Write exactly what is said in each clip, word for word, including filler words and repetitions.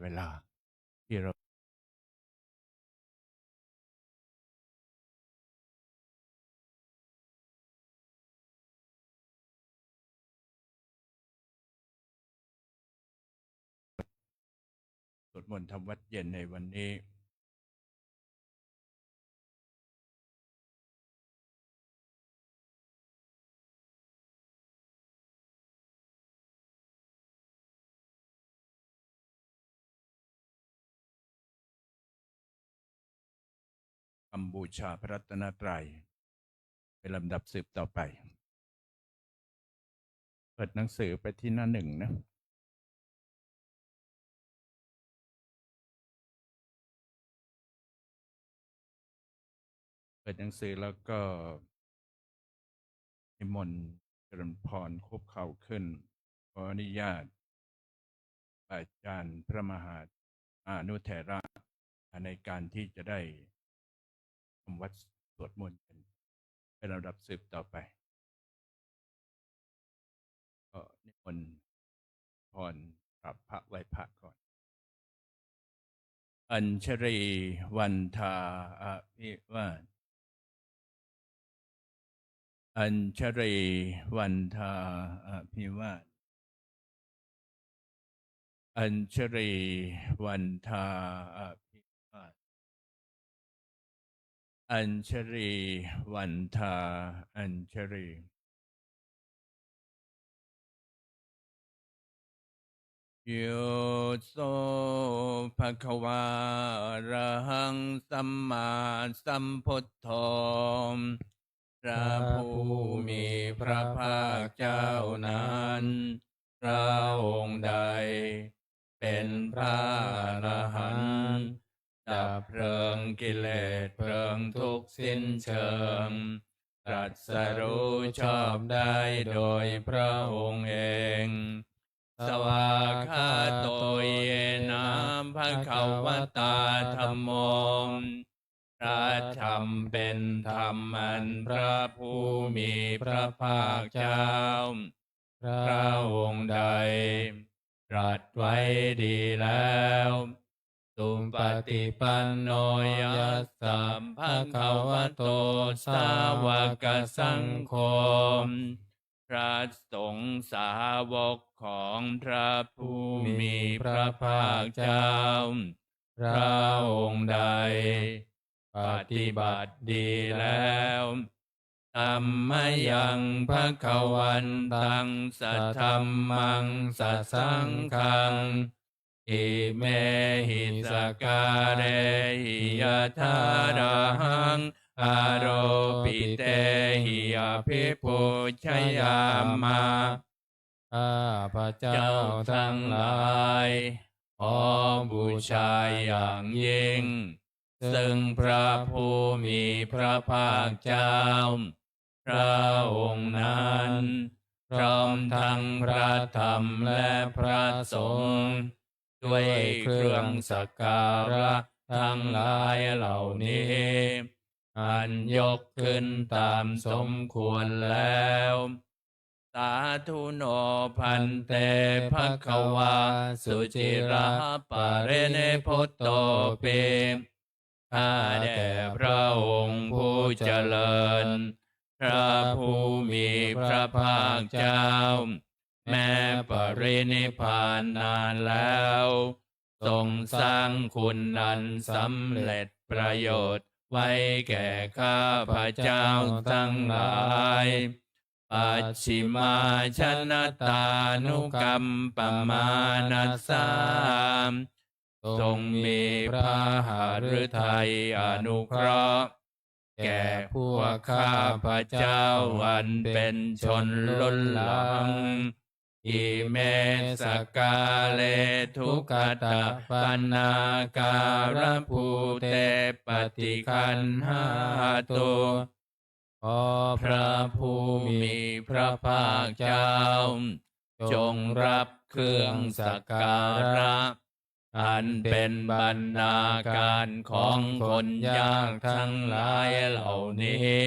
เวลาที่เรา สวดมนต์ทำวัตรเย็นในวันนี้ คำบูชาพระรัตนตรัย เป็นลำดับสืบต่อไป เปิดหนังสือไปที่หน้าหนึ่งนะ เปิดหนังสือแล้วก็นิมนต์เจริญพรคุกเข่าขึ้น ขออนุญาตอาจารย์พระมหาอนุเถระในการที่จะได้ทำวัตรสวดมนต์กันเป็นลำดับสืบต่อไป ก็นิมนต์พรกราบพระไหว้พระก่อน Añjalī vandā abhivād Añjalī vandā abhivād Añjalī vandā abhivād Añjalī vandā Añjalī Yo so bhagavā arahaṃ sammāsambuddho พระผู้มีพระภาคเจ้านั้น พระองค์ใดเป็นพระอรหันต์ ดับเพลิงกิเลสเพลิงทุกข์สิ้นเชิง ตรัสรู้ชอบได้โดยพระองค์เอง Svākkhāto yena bhagavatā dhammo พระธรรมเป็นธรรมอันพระผู้มีพระภาคเจ้า พระองค์ใดตรัสไว้ดีแล้ว Supaṭipanno yassa bhagavato sāvakasaṅgho พระสงฆ์สาวกของพระผู้มีพระภาคเจ้า พระองค์ใดปฏิบัติดีแล้ว Tammayaṃ bhagavantaṃ sadhammaṃ sasaṅghaṃ imehi sakkārehi yathārahaṃ āropitehi abhipūjayāma. ข้าพเจ้าทั้งหลาย ขอบูชาอย่างยิ่ง ซึ่งพระผู้มีพระภาคเจ้า พระองค์นั้น พร้อมทั้งพระธรรมและพระสงฆ์ ด้วยเครื่องสักการะทั้งหลายเหล่านี้ อันยกขึ้นตามสมควรแล้ว Sādhu no bhante bhagavā suciraparinibbuttopi ข้าแต่พระองค์ผู้เจริญ พระผู้มีพระภาคเจ้า แม้ปรินิพพานนานแล้ว ทรงสร้างคุณอันสำเร็จประโยชน์ไว้แก่ข้าพเจ้าทั้งหลาย Pacchimājanatānukampamānasā ทรงมีพระหฤทัยอนุเคราะห์ แก่พวกข้าพเจ้าอันเป็นชนรุ่นหลัง Ime sakkāre dukkhaṭapaṇṇākārabhūte paṭiggaṇhātu ขอพระผู้มีพระภาคเจ้า จงรับเครื่องสักการะ อันเป็นบรรณาการของคนยากทั้งหลายเหล่านี้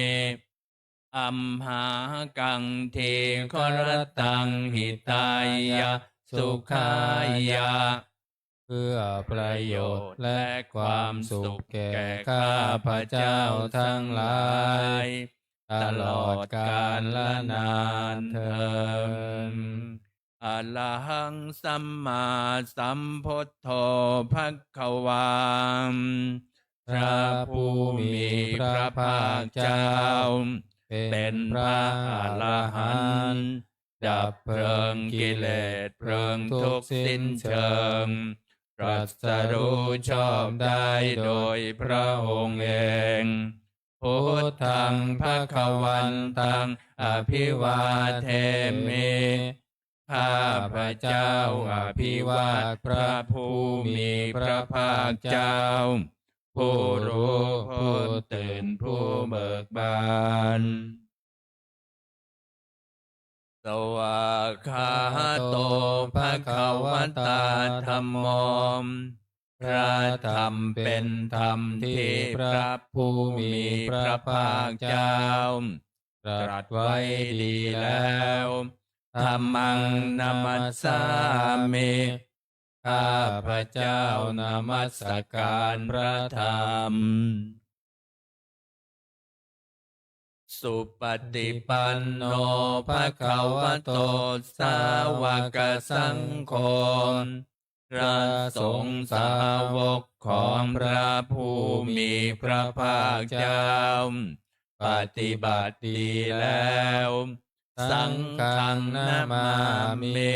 Amhākaṃ dīgharattaṃ hitāya sukhāya เพื่อประโยชน์และความสุขแก่ข้าพเจ้าทั้งหลาย ตลอดกาลนานเทอญ Arahaṃ sammāsambuddho bhagavā. พระผู้มีพระภาคเจ้า เป็นพระอรหันต์ ดับเพลิงกิเลสเพลิงทุกข์สิ้นเชิง ตรัสรู้ชอบได้โดยพระองค์เอง Buddhaṃ bhagavantaṃ abhivādemi. ข้าพเจ้าอภิวาทพระผู้มีพระภาคเจ้า ผู้รู้ผู้ตื่นผู้เบิกบาน Svākkhāto bhagavatā dhammo. พระธรรมเป็นธรรมที่พระผู้มีพระภาคเจ้า ตรัสไว้ดีแล้ว Dhammaṃ namassāmi. ข้าพเจ้านมัสการพระธรรม Supaṭipanno bhagavato sāvakasaṅgho. พระสงฆ์สาวกของพระผู้มีพระภาคเจ้า ปฏิบัติดีแล้ว Saṅghaṃ namāmi.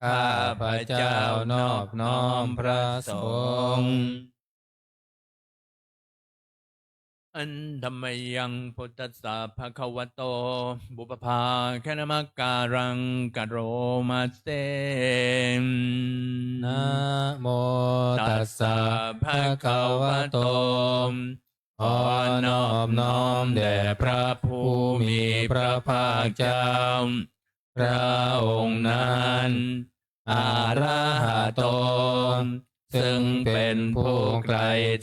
ข้าพเจ้านอบน้อมพระสงฆ์ Handa mayaṃ buddhassa bhagavato pubbabhāganamakāraṃ karoma se. Namo tassa bhagavato. ขอนอบน้อมแด่พระผู้มีพระภาคเจ้า พระองค์นั้น arahato ซึ่งเป็นผู้ไกล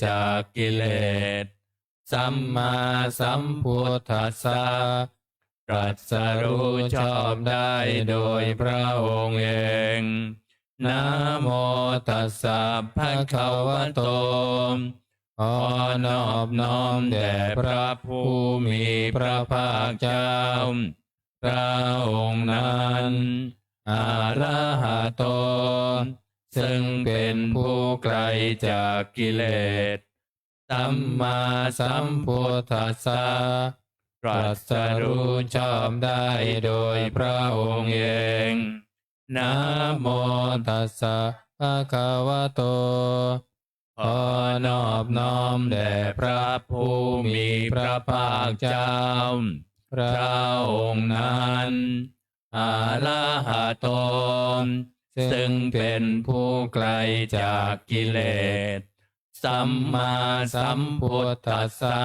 จากกิเลส sammāsambuddhassa ตรัสรู้ชอบได้โดยพระองค์เอง namo tassa bhagavato ขอนอบน้อมแด่พระผู้มีพระภาคเจ้า พระองค์นั้น arahato ซึ่งเป็นผู้ไกลจากกิเลส sammāsambuddhassa ตรัสรู้ชอบได้โดยพระองค์เอง namo tassa bhagavato ขอนอบน้อมแด่พระผู้มีพระภาคเจ้า พระองค์นั้น arahato ซึ่งเป็นผู้ไกลจากกิเลส sammāsambuddhassa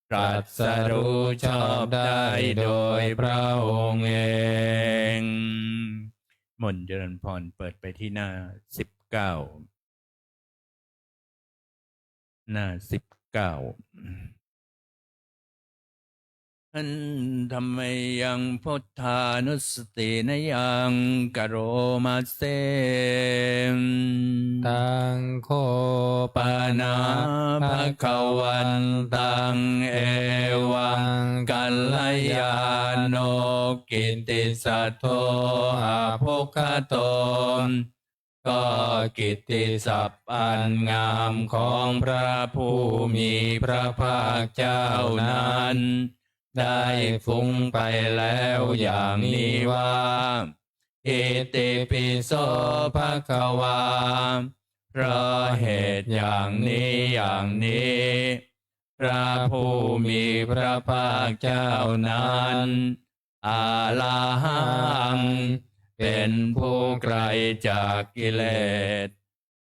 ตรัสรู้ชอบได้โดยพระองค์เอง มนต์เจริญพรเปิดไปที่หน้าสิบเก้า หน้าสิบเก้า Handa mayaṃ buddhānussatinayaṃ karoma se. Taṃ kho pana bhagavantaṃ evaṃ kalyāṇo kittisaddo abbhuggato ก็กิตติศัพท์อันงามของพระผู้มีพระภาคเจ้านั้น ได้ฟุ้งไปแล้วอย่างนี้ว่า Itipi so bhagavā เพราะเหตุอย่างนี้อย่างนี้ พระผู้มีพระภาคเจ้านั้น arahaṃ เป็นผู้ไกลจากกิเลส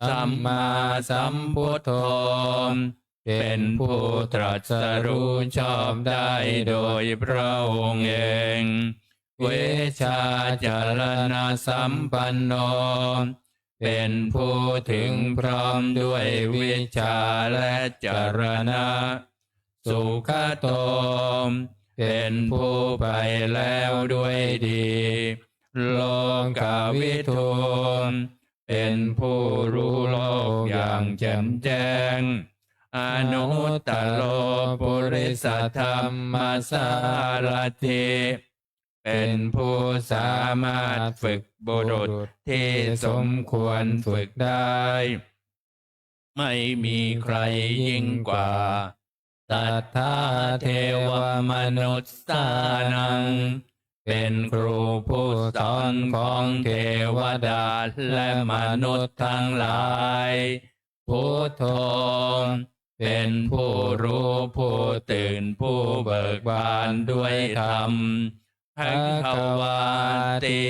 sammāsambuddho เป็นผู้ตรัสรู้ชอบได้โดยพระองค์เอง vijjācaraṇasampanno เป็นผู้ถึงพร้อมด้วยวิชชาและจรณะ sugato เป็นผู้ไปแล้วด้วยดี lokavidū เป็นผู้รู้โลกอย่างแจ่มแจ้ง anuttaro purisadammasārathi เป็นผู้สามารถฝึกบุรุษที่สมควรฝึกได้ ไม่มีใครยิ่งกว่า satthā devamanussānaṃ เป็นครูผู้สอนของเทวดาและมนุษย์ทั้งหลาย buddho เป็นผู้รู้ผู้ตื่นผู้เบิกบานด้วยธรรม bhagavāti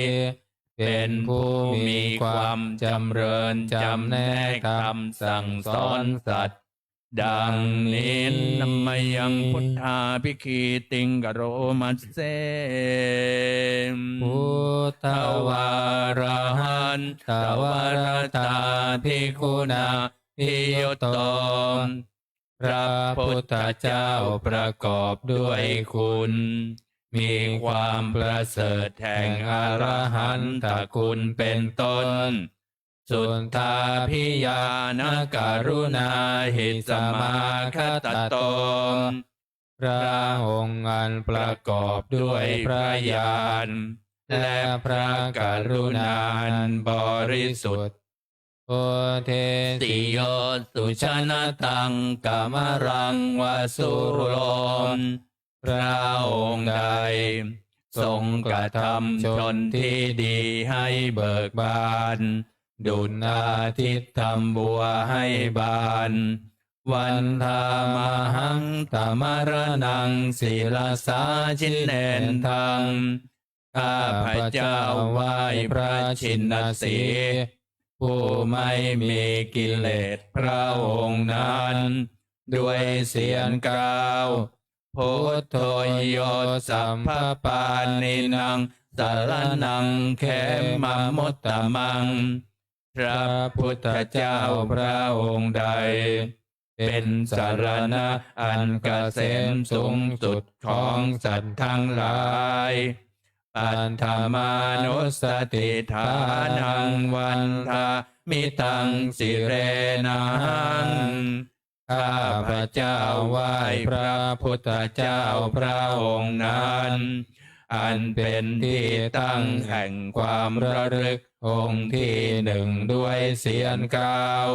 เป็นผู้มีความจำเริญจำแนกธรรมสั่งสอนสัตว์ ดังนี้ mayaṃ buddhābhigītiṃ karoma se buddhavaradatādiguṇābhiyutto พระพุทธเจ้าประกอบด้วยคุณ มีความประเสริฐแห่งอรหันตคุณเป็นต้น suddhābhiñāṇakaruṇāhi samāgatatto พระองค์อันประกอบด้วยพระญาณ และพระกรุณาอันบริสุทธิ์ uddesi yo sujanataṃ kamalaṃ va sūro พระองค์ใดทรงกระทำชนที่ดีให้เบิกบาน ดุจอาทิตย์ทำบัวให้บาน vandāmahaṃ tamaraṇaṃ sirasā jinendaṃ ข้าพเจ้าไหว้พระชินสีห์ ผู้ไม่มีกิเลสพระองค์นั้น ด้วยเสียงกล่าว buddho yo sabbapāṇīnaṃ saraṇaṃ khemamuttamaṃ พระพุทธเจ้าพระองค์ใด เป็นสรณะอันเกษมสูงสุดของสัตว์ทั้งหลาย paṭhamānussatiṭṭhānaṃ vandāmi taṃ sirenahaṃ ข้าพเจ้าไหว้พระพุทธเจ้าพระองค์นั้น อันเป็นที่ตั้งแห่งความระลึกองค์ที่หนึ่งด้วยเสียงกล่าว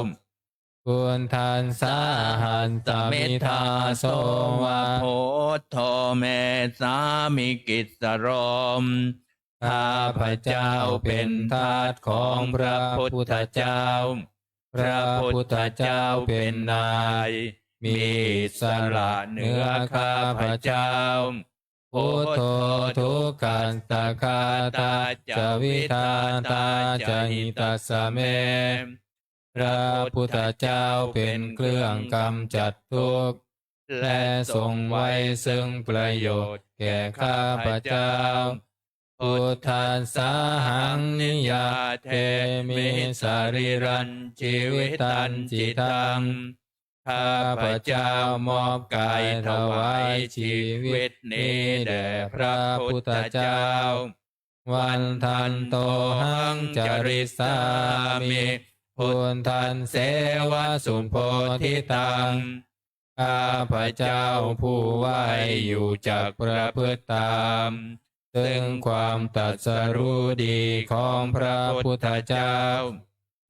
buddhassāhassami dāso va buddho me sāmikissaro ข้าพเจ้าเป็นทาสของพระพุทธเจ้า พระพุทธเจ้าเป็นนาย มีอิสระเหนือข้าพเจ้า buddho dukkhassa ghātā ca vidhātā ca hitassa me พระพุทธเจ้าเป็นเครื่องกำจัดทุกข์ และทรงไว้ซึ่งประโยชน์แก่ข้าพเจ้า buddhassāhaṃ niyyādemi sarīrañjīvitañcidaṃ ข้าพเจ้ามอบกายถวายชีวิตนี้แด่พระพุทธเจ้า vandantohaṃ carissāmi buddhasseva subodhitaṃ ข้าพเจ้าผู้ไหว้อยู่จักประพฤติตาม ซึ่งความตรัสรู้ดีของพระพุทธเจ้า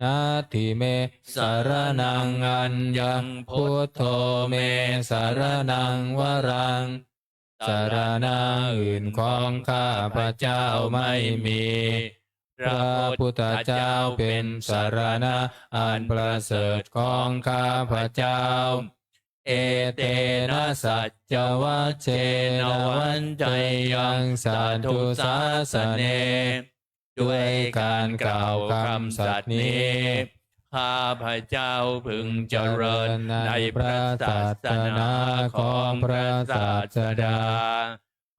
natthi me saraṇaṃ aññaṃ buddho me saraṇaṃ varaṃ สรณะอื่นของข้าพเจ้าไม่มี พระพุทธเจ้าเป็นสรณะอันประเสริฐของข้าพเจ้า etena saccavajjena vaññeyyaṃ satthu sāsane ด้วยการกล่าวคำสัตย์นี้ ข้าพเจ้าพึงเจริญในพระศาสนาของพระศาสดา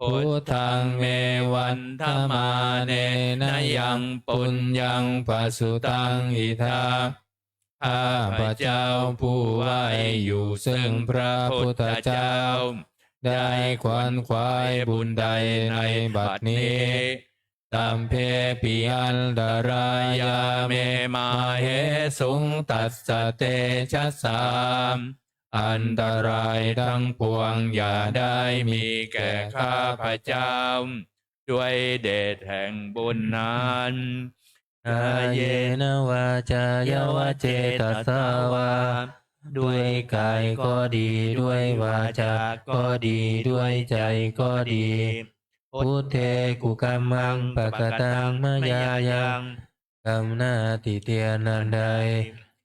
buddhaṃ me vandamānena yaṃ puññaṃ pasutaṃ idha ข้าพเจ้าผู้ไหว้อยู่ซึ่งพระพุทธเจ้า ได้ขวนขวายบุญใดในบัดนี้ sabbepi antarāyā me māhesuṃ tassa tejasā. อันตรายทั้งปวงอย่าได้มีแก่ข้าพเจ้า ด้วยเดชแห่งบุญนั้น kāyena vācāya va cetasā vā ด้วยกายก็ดี ด้วยวาจาก็ดี ด้วยใจก็ดี buddhe kukammaṃ pakataṃ mayā yaṃ กรรมหน้าติเตียนอันใด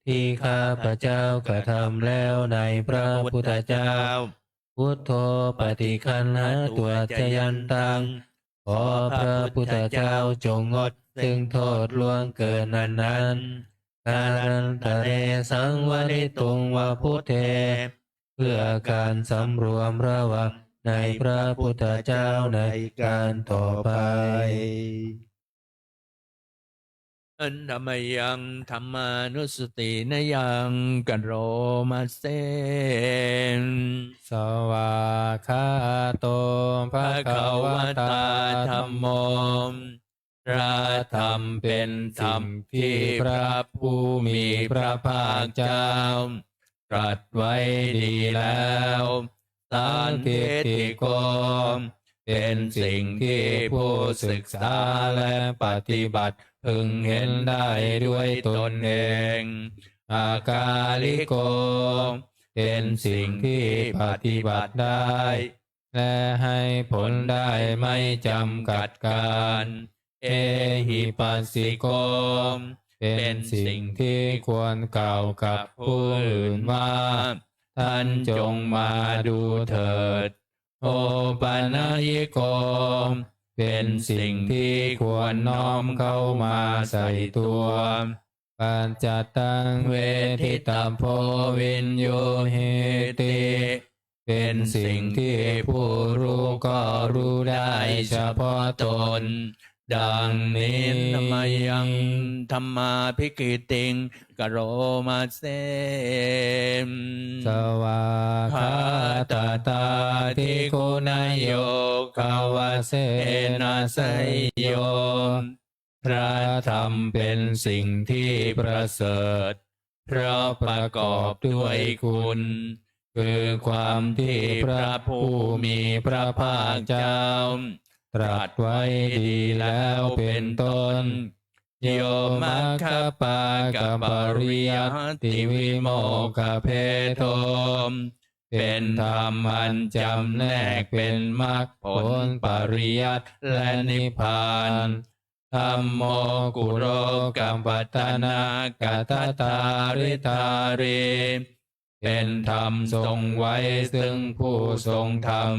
ที่ข้าพเจ้ากระทำแล้วในพระพุทธเจ้า buddho paṭiggaṇhatu accayantaṃ ขอพระพุทธเจ้าจงงดซึ่งโทษล่วงเกินอันนั้น kālantare saṃvarituṃ va buddhe เพื่อการสำรวมระวังในพระพุทธเจ้าในการต่อไป Handa mayaṃ dhammānussatinayaṃ karoma se. Svākkhāto bhagavatā dhammo. พระธรรมเป็นสิ่งที่พระผู้มีพระภาคเจ้าตรัสไว้ดีแล้ว sandiṭṭhiko เป็นสิ่งที่ผู้ศึกษาและปฏิบัติพึงเห็นได้ด้วยตนเอง akāliko เป็นสิ่งที่ปฏิบัติได้ และให้ผลได้ไม่จำกัดกาล ehipassiko เป็นสิ่งที่ควรกล่าวกับผู้อื่นว่า ท่านจงมาดูเถิด opanayiko เป็นสิ่งที่ควรน้อมเข้ามาใส่ตัว paccattaṃ veditabbo viññūhīti เป็นสิ่งที่ผู้รู้ก็รู้ได้เฉพาะตน ดังนี้ mayaṃ dhammābhigītiṃ karoma se. Svākkhātatādiguṇayogavasena seyyo. พระธรรมเป็นสิ่งที่ประเสริฐ เพราะประกอบด้วยคุณ คือความที่พระผู้มีพระภาคเจ้า ตรัสไว้ดีแล้วเป็นต้น yo maggapākapariyattivimokkhabhedo เป็นธรรมอันจำแนกเป็นมรรคผลปริยัติและนิพพาน dhammo kulokapatanā kaṭṭhadāridhārī เป็นธรรมทรงไว้ซึ่งผู้ทรงธรรม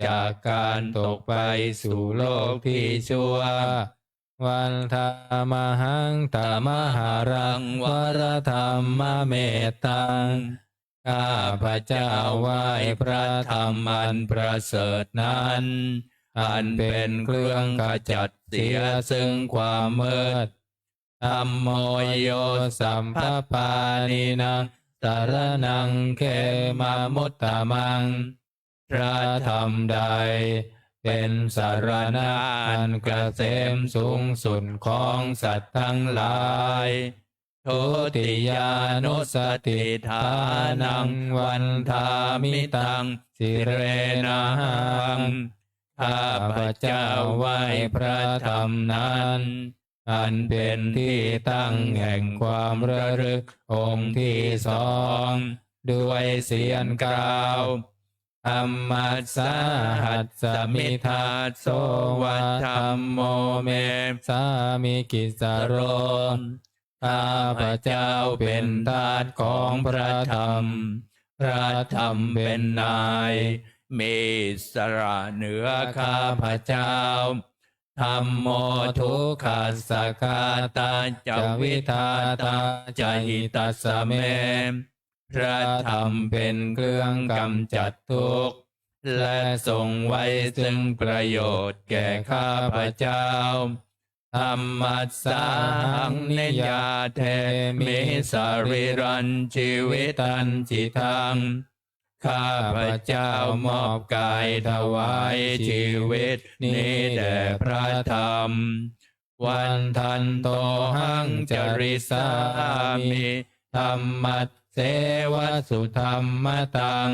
จากการตกไปสู่โลกที่ชั่ว vandāmahaṃ tamaharaṃ varadhammamettaṃ ข้าพเจ้าไหว้พระธรรมอันประเสริฐนั้น อันเป็นเครื่องขจัดเสียซึ่งความมืด dhammo yo sabbapāṇīnaṃ saraṇaṃ khemamuttamaṃ พระธรรมใดเป็นสรณะอันเกษมสูงสุดของสัตว์ทั้งหลาย dutiyānussatiṭṭhānaṃ vandāmi taṃ sirenahaṃ ข้าพเจ้าไหว้พระธรรมนั้น อันเป็นที่ตั้งแห่งความระลึกองค์ที่สอง ด้วยเสียงกล่าว dhammassāhasmi dāso va dhammo me sāmikissaro ข้าพเจ้าเป็นทาสของพระธรรม พระธรรมเป็นนาย มีอิสระเหนือข้าพเจ้า dhammo dukkhassa ghātā ca vidhātā ca hitassa me พระธรรมเป็นเครื่องกำจัดทุกข์ และทรงไว้ซึ่งประโยชน์แก่ข้าพเจ้า dhammassāhaṃ niyyādemi sarīrañjīvitañcidaṃ ข้าพเจ้า ข้าพเจ้ามอบกายถวายชีวิตนี้แด่พระธรรม vandantohaṃ carissāmi dhammasseva sudhammataṃ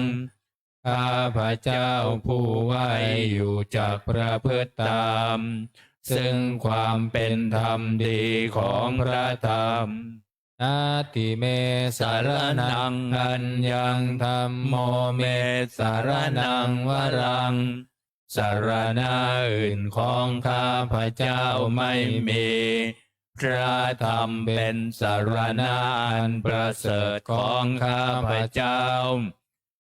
ข้าพเจ้าผู้ไหว้อยู่จักประพฤติตาม ซึ่งความเป็นธรรมดีของพระธรรม natthi me saraṇaṃ aññaṃ dhammo me saraṇaṃ varaṃ สรณะอื่นของข้าพเจ้าไม่มี พระธรรมเป็นสรณะอันประเสริฐของข้าพเจ้า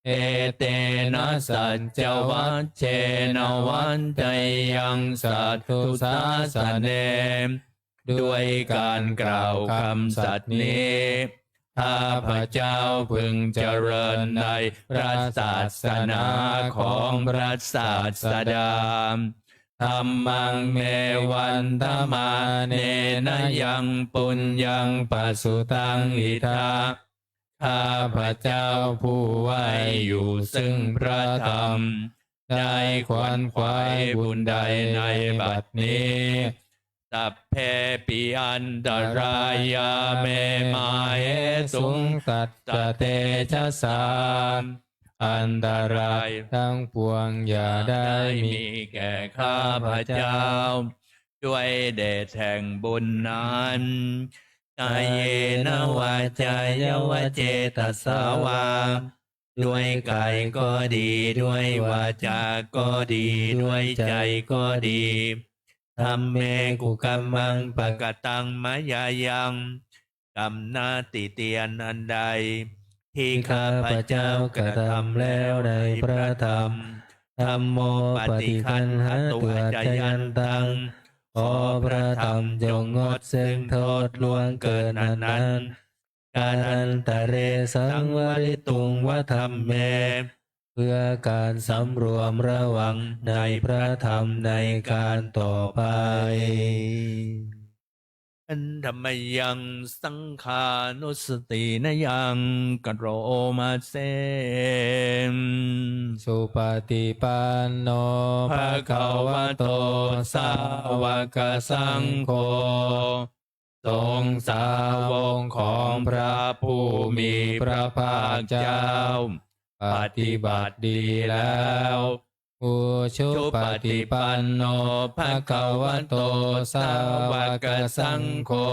etena saccavajjena vaḍḍheyyaṃ satthu sāsane ด้วยการกล่าวคำสัตย์นี้ ข้าพเจ้าพึงเจริญในพระศาสนาของพระศาสดา dhammaṃ me vandamānena yaṃ puññaṃ pasutaṃ idha ข้าพเจ้าผู้ไหว้อยู่ซึ่งพระธรรม ได้ขวนขวายบุญใดในบัดนี้ sabbepi antarāyā me māhesuṃ tassa tejasā อันตรายทั้งปวงอย่าได้มีแก่ข้าพเจ้า ด้วยเดชแห่งบุญนั้น kayena vācāya va cetasā vā ด้วยกายก็ดี ด้วยวาจาก็ดี ด้วยใจก็ดี dhamme kukammaṃ pakataṃ mayā yaṃ กรรมนาติเตียนอันใด ที่ข้าพเจ้ากระทำแล้วในพระธรรม dhammo paṭiggaṇhatu accayantaṃ ขอพระธรรมจงงดซึ่งโทษล่วงเกินอันนั้น kālantare saṃvarituṃ va dhamme เพื่อการสำรวมระวังในพระธรรมในการต่อไป handa mayaṃ saṅghānussatinayaṃ karoma se supaṭipanno bhagavato sāvakasaṅgho สงฆ์สาวกของพระผู้มีพระภาคเจ้า ปฏิบัติดีแล้ว ujupaṭipanno bhagavato sāvakasaṅgho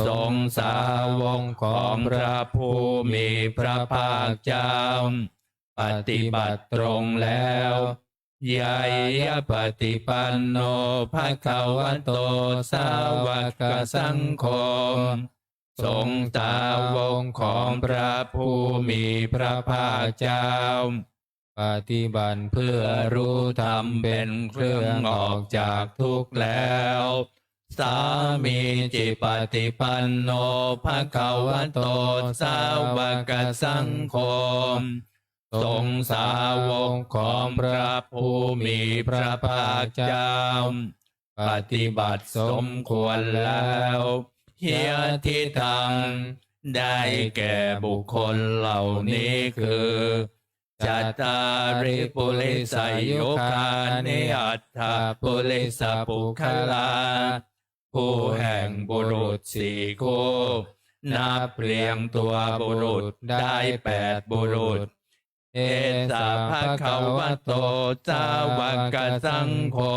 สงฆ์สาวกของพระผู้มีพระภาคเจ้า ปฏิบัติตรงแล้ว ñāyapaṭipanno bhagavato sāvakasaṅgho สงฆ์สาวกของพระผู้มีพระภาคเจ้า ปฏิบัติเพื่อรู้ธรรมเป็นเครื่องออกจากทุกข์แล้ว sāmīcipaṭipanno bhagavato sāvakasaṅgho สงฆ์สาวกของพระผู้มีพระภาคเจ้า ปฏิบัติสมควรแล้ว yadidaṃ ได้แก่บุคคลเหล่านี้คือ cattāri purisayugāni aṭṭha purisapuggalā คู่แห่งบุรุษสี่คู่ นับเรียงตัวบุรุษได้แปดบุรุษ esa bhagavato sāvakasaṅgho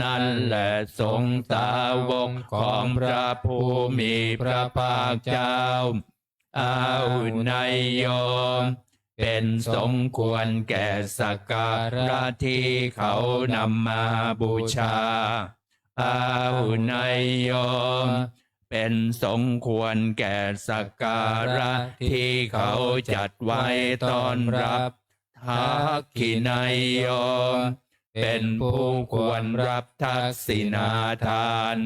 นั่นแหละสงฆ์สาวกของพระผู้มีพระภาคเจ้า āhuneyyo เป็นสมควรแก่สักการะที่เขานำมาบูชา āhuneyyo เป็นสมควรแก่สักการะที่เขาจัดไว้ต้อนรับ dakkhiṇeyyo เป็นผู้ควรรับทักษิณาทาน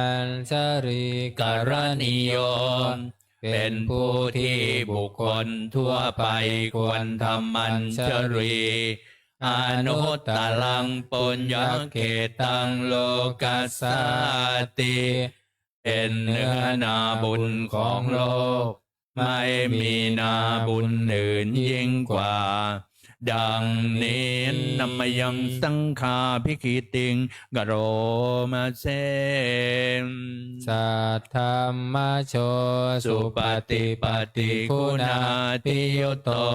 añjalikaraṇīyo เป็นผู้ที่บุคคลทั่วไปควรทำอัญชลี anuttaraṃ puññakkhettaṃ lokassāti เป็นเนื้อนาบุญของโลก ไม่มีนาบุญอื่นยิ่งกว่า ดังนี้ namayaṃ saṅghābhigītiṃ karoma se. Saddhammajo supaṭipattiguṇābhiyutto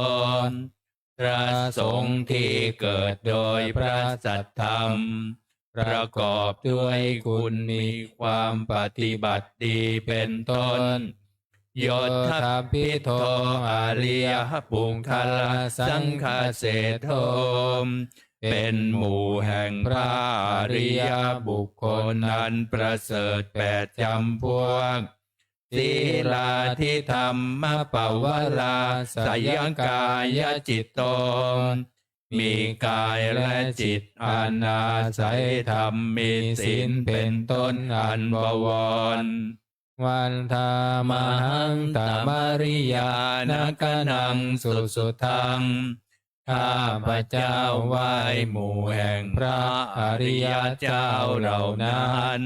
พระสงฆ์ที่เกิดโดยพระสัทธรรม ประกอบด้วยคุณมีความปฏิบัติดีเป็นต้น Yottabhito ariyapuggalasaṅghaseṭṭho เป็นหมู่แห่งพระอริยบุคคลอันประเสริฐแปดจำพวก Sīlādidhammapavarāsayakāyacitto มีกายและจิตอันอาศัยธรรมมีศีลเป็นต้นอันบวร Vandāmahaṃ tamariyānagaṇaṃ susuddhaṃ ข้าพเจ้าไหว้หมู่แห่งพระอริยเจ้าเหล่านั้น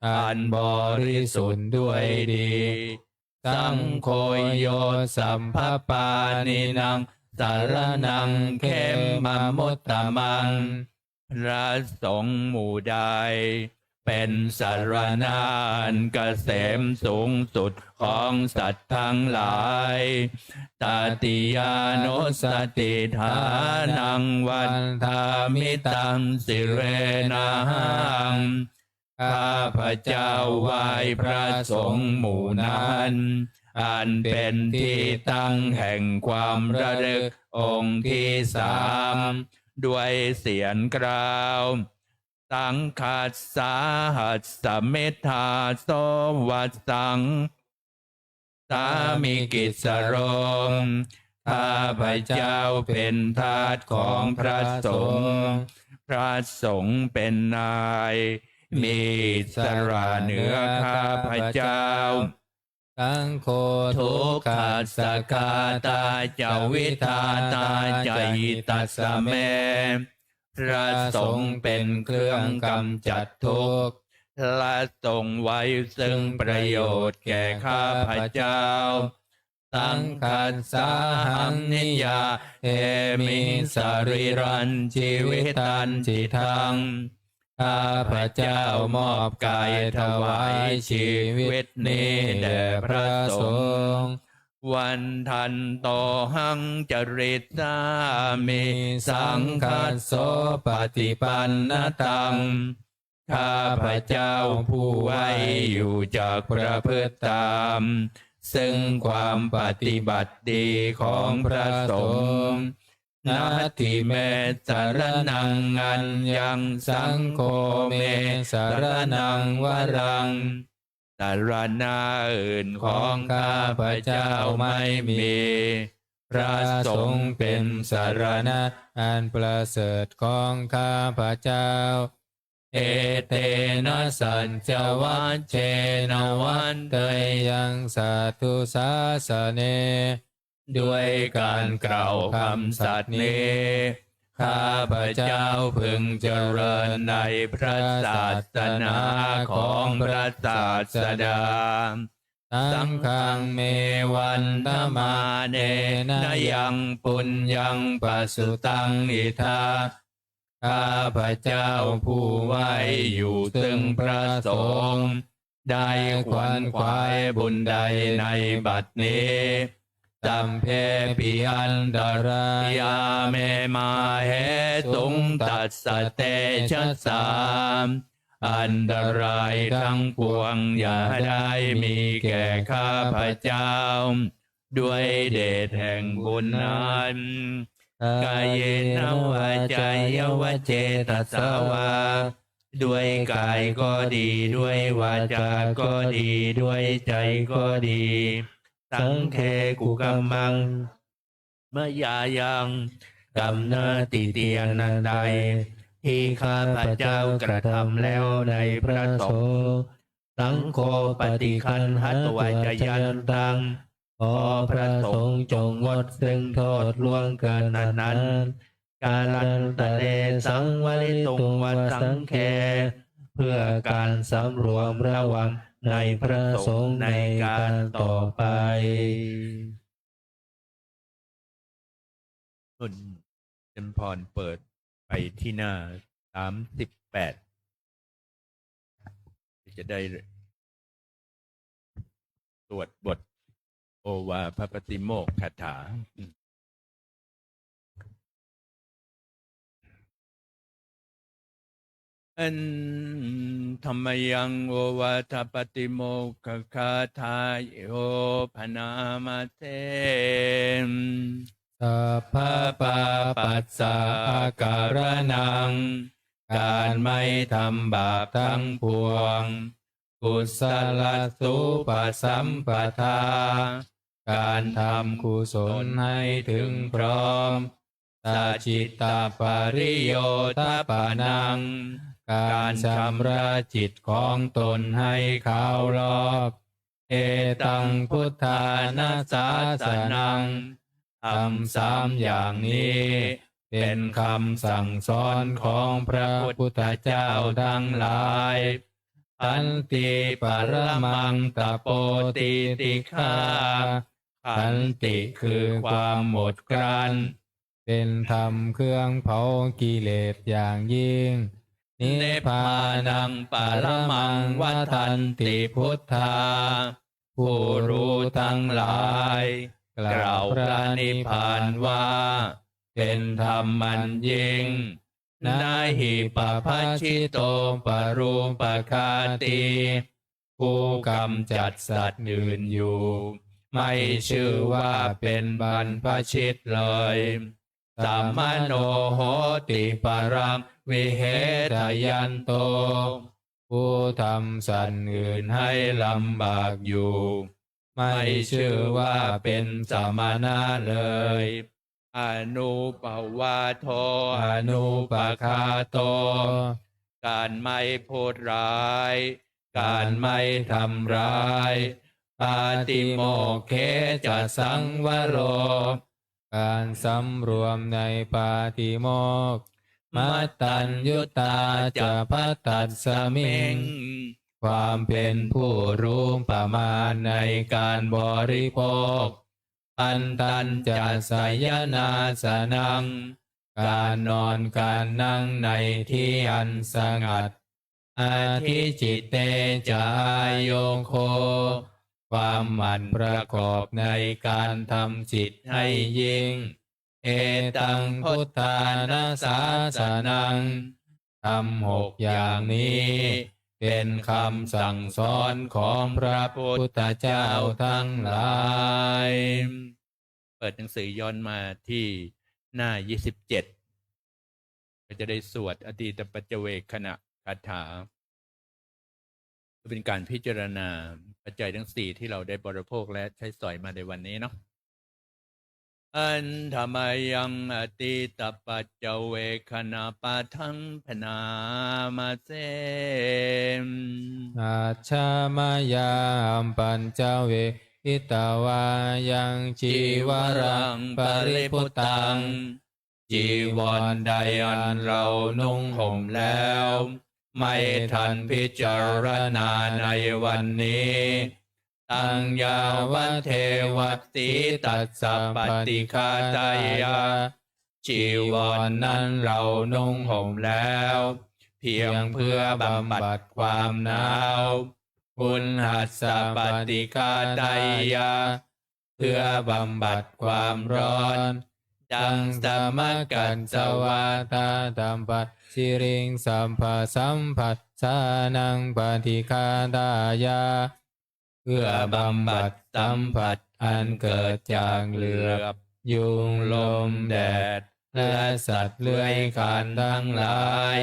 อันบริสุทธิ์ด้วยดี Saṅgho yo sabbapāṇīnaṃ saraṇaṃ khemamuttamaṃ พระสงฆ์หมู่ใด เป็นสรณะอันเกษมสูงสุดของสัตว์ทั้งหลาย Tatiyānussatiṭṭhānaṃ vandāmi taṃ sirenahaṃ ข้าพเจ้าไหว้พระสงฆ์หมู่นั้น อันเป็นที่ตั้งแห่งความระลึกองค์ที่สาม ด้วยเสียงกล่าว Saṅghassa hasmi dāso vāsāmi kissaro ข้าพเจ้าเป็นทาสของพระสงฆ์ พระสงฆ์เป็นนาย มีอิสระเหนือข้าพเจ้า Saṅgho dukkhassa ghātā ca vidhātā ca hitassa me พระสงฆ์เป็นเครื่องกำจัดทุกข์ พระสงฆ์ไว้ซึ่งประโยชน์แก่ข้าพเจ้า Saṅghassāhaṃ niyyāmi sarīrañjīvitañcidaṃ ข้าพเจ้ามอบกายถวายชีวิตนี้แด่พระสงฆ์ Vandantohaṃ carissāmi saṅghassopaṭipannataṃ ข้าพเจ้าผู้ไหวอยู่จักประพฤติตาม ซึ่งความปฏิบัติดีของพระสงฆ์ Natthi me saraṇaṃ aññaṃ saṅgho me saraṇaṃ varaṃ สรณะอื่นของข้าพเจ้าไม่มี พระสงฆ์เป็นสรณะอันประเสริฐของข้าพเจ้า Etena saccavajjena vaḍḍheyyaṃ satthu sāsane ด้วยการกล่าวคำสัตย์นี้ ข้าพเจ้าพึงเจริญในพระศาสนาของพระศาสดา Saṅghaṃ me vandamānena yaṃ puññaṃ pasutaṃ idha ข้าพเจ้าผู้ไหวอยู่ซึ่งพระสงฆ์ ได้ขวนขวายบุญใดในบัดนี้ Sabbepi antarāyā me māhesuṃ tassa tejasā อันตรายทั้งปวงอย่าได้มีแก่ข้าพเจ้า ด้วยเดชแห่งบุญนั้น Kāyena vācāya va cetasā vā ด้วยกายก็ดี ด้วยวาจาก็ดี ด้วยใจก็ดี Saṅghe kukammaṃ mayā yaṃ กรรมหน้าที่อันใด ที่ข้าพเจ้ากระทำแล้วในพระสงฆ์ Saṅgho paṭiggaṇhatu accayantaṃ ขอพระสงฆ์จงงดซึ่งโทษล่วงเกินนั้นๆ Kālantare saṃvarituṃ va saṅghe เพื่อการสำรวมระวังในพระสงฆ์ในการต่อไป คุณเจมพรเปิดไปที่หน้าสามสิบแปด ที่จะได้สวดบทโอวาทปาติโมกข์คาถา Handa mayaṃ ovātapātimokkhagāthāyo bhaṇāma se. Sabbapāpassa akaraṇaṃ การไม่ทำบาปทั้งปวง kusalasupasampadā การทำกุศลให้ถึงพร้อม sacittapariyothapanaṃ การชำระจิตของตนให้ขาวรอบ etaṃ buddhāna sāsanaṃ ธรรมสามอย่างนี้ เป็นคำสั่งสอนของพระพุทธเจ้าทั้งหลาย khanti paramaṃ tapo titikkhā khanti คือความอดกลั้น เป็นธรรมเครื่องเผากิเลสอย่างยิ่ง nibbānaṃ paramaṃ vadanti buddhā ผู้รู้ทั้งหลาย กล่าวพระนิพพานว่า เป็นธรรมอันยิ่ง na hi pabbajito parūpaghātī ผู้กำจัดสัตว์อื่นอยู่ ไม่ชื่อว่าเป็นบรรพชิตเลย samano hoti paraṃ vihesayanto ผู้ทำสัตว์อื่นให้ลำบากอยู่ ไม่ชื่อว่าเป็นสมณะเลย anuppavādo anupaghāto การไม่พูดร้าย การไม่ทำร้าย pātimokkhe ca saṃvaro การสำรวมในปาติโมกข์ mattaññutā ca bhattasmiṃ ความเป็นผู้รู้ประมาณในการบริโภค khantañca sayanāsanaṃ การนอนการนั่งในที่อันสงัด adhicitte ca āyogo ความหมั่นประกอบในการทำจิตให้ยิ่ง etaṃ buddhāna sāsanaṃ ธรรมหกอย่างนี้ เป็นคำสั่งสอนของพระพุทธเจ้าทั้งหลาย เปิดหนังสือย้อนมาที่หน้ายี่สิบเจ็ด ก็จะได้สวดอตีตปัจจเวกขณคาถา เป็นการพิจารณาปัจจัยทั้งสี่ที่เราได้บริโภคและใช้สอยมาในวันนี้เนาะ Handa mayaṃ atītapaccavekkhaṇapāṭhaṃ bhaṇāma se. Ajja mayā apaccavekkhitvā yaṃ cīvaraṃ paribhuttaṃ, cīvara อันเรานุ่งห่มแล้ว ไม่ทันพิจารณาในวันนี้ taṃ yāvadeva sītassa paṭighāteyya, จีวรนั้นเรานุ่งห่มแล้ว เพียงเพื่อบำบัดความหนาว uṇhassa paṭighāteyya, เพื่อบำบัดความร้อน taṃ samakacca vātātapasiriṃ sabbasampassānaṃ paṭighāteyya, เพื่อบำบัดสัมผัสอันเกิดจากเหลือบยุง ลม แดด และสัตว์เลื้อยคลานทั้งหลาย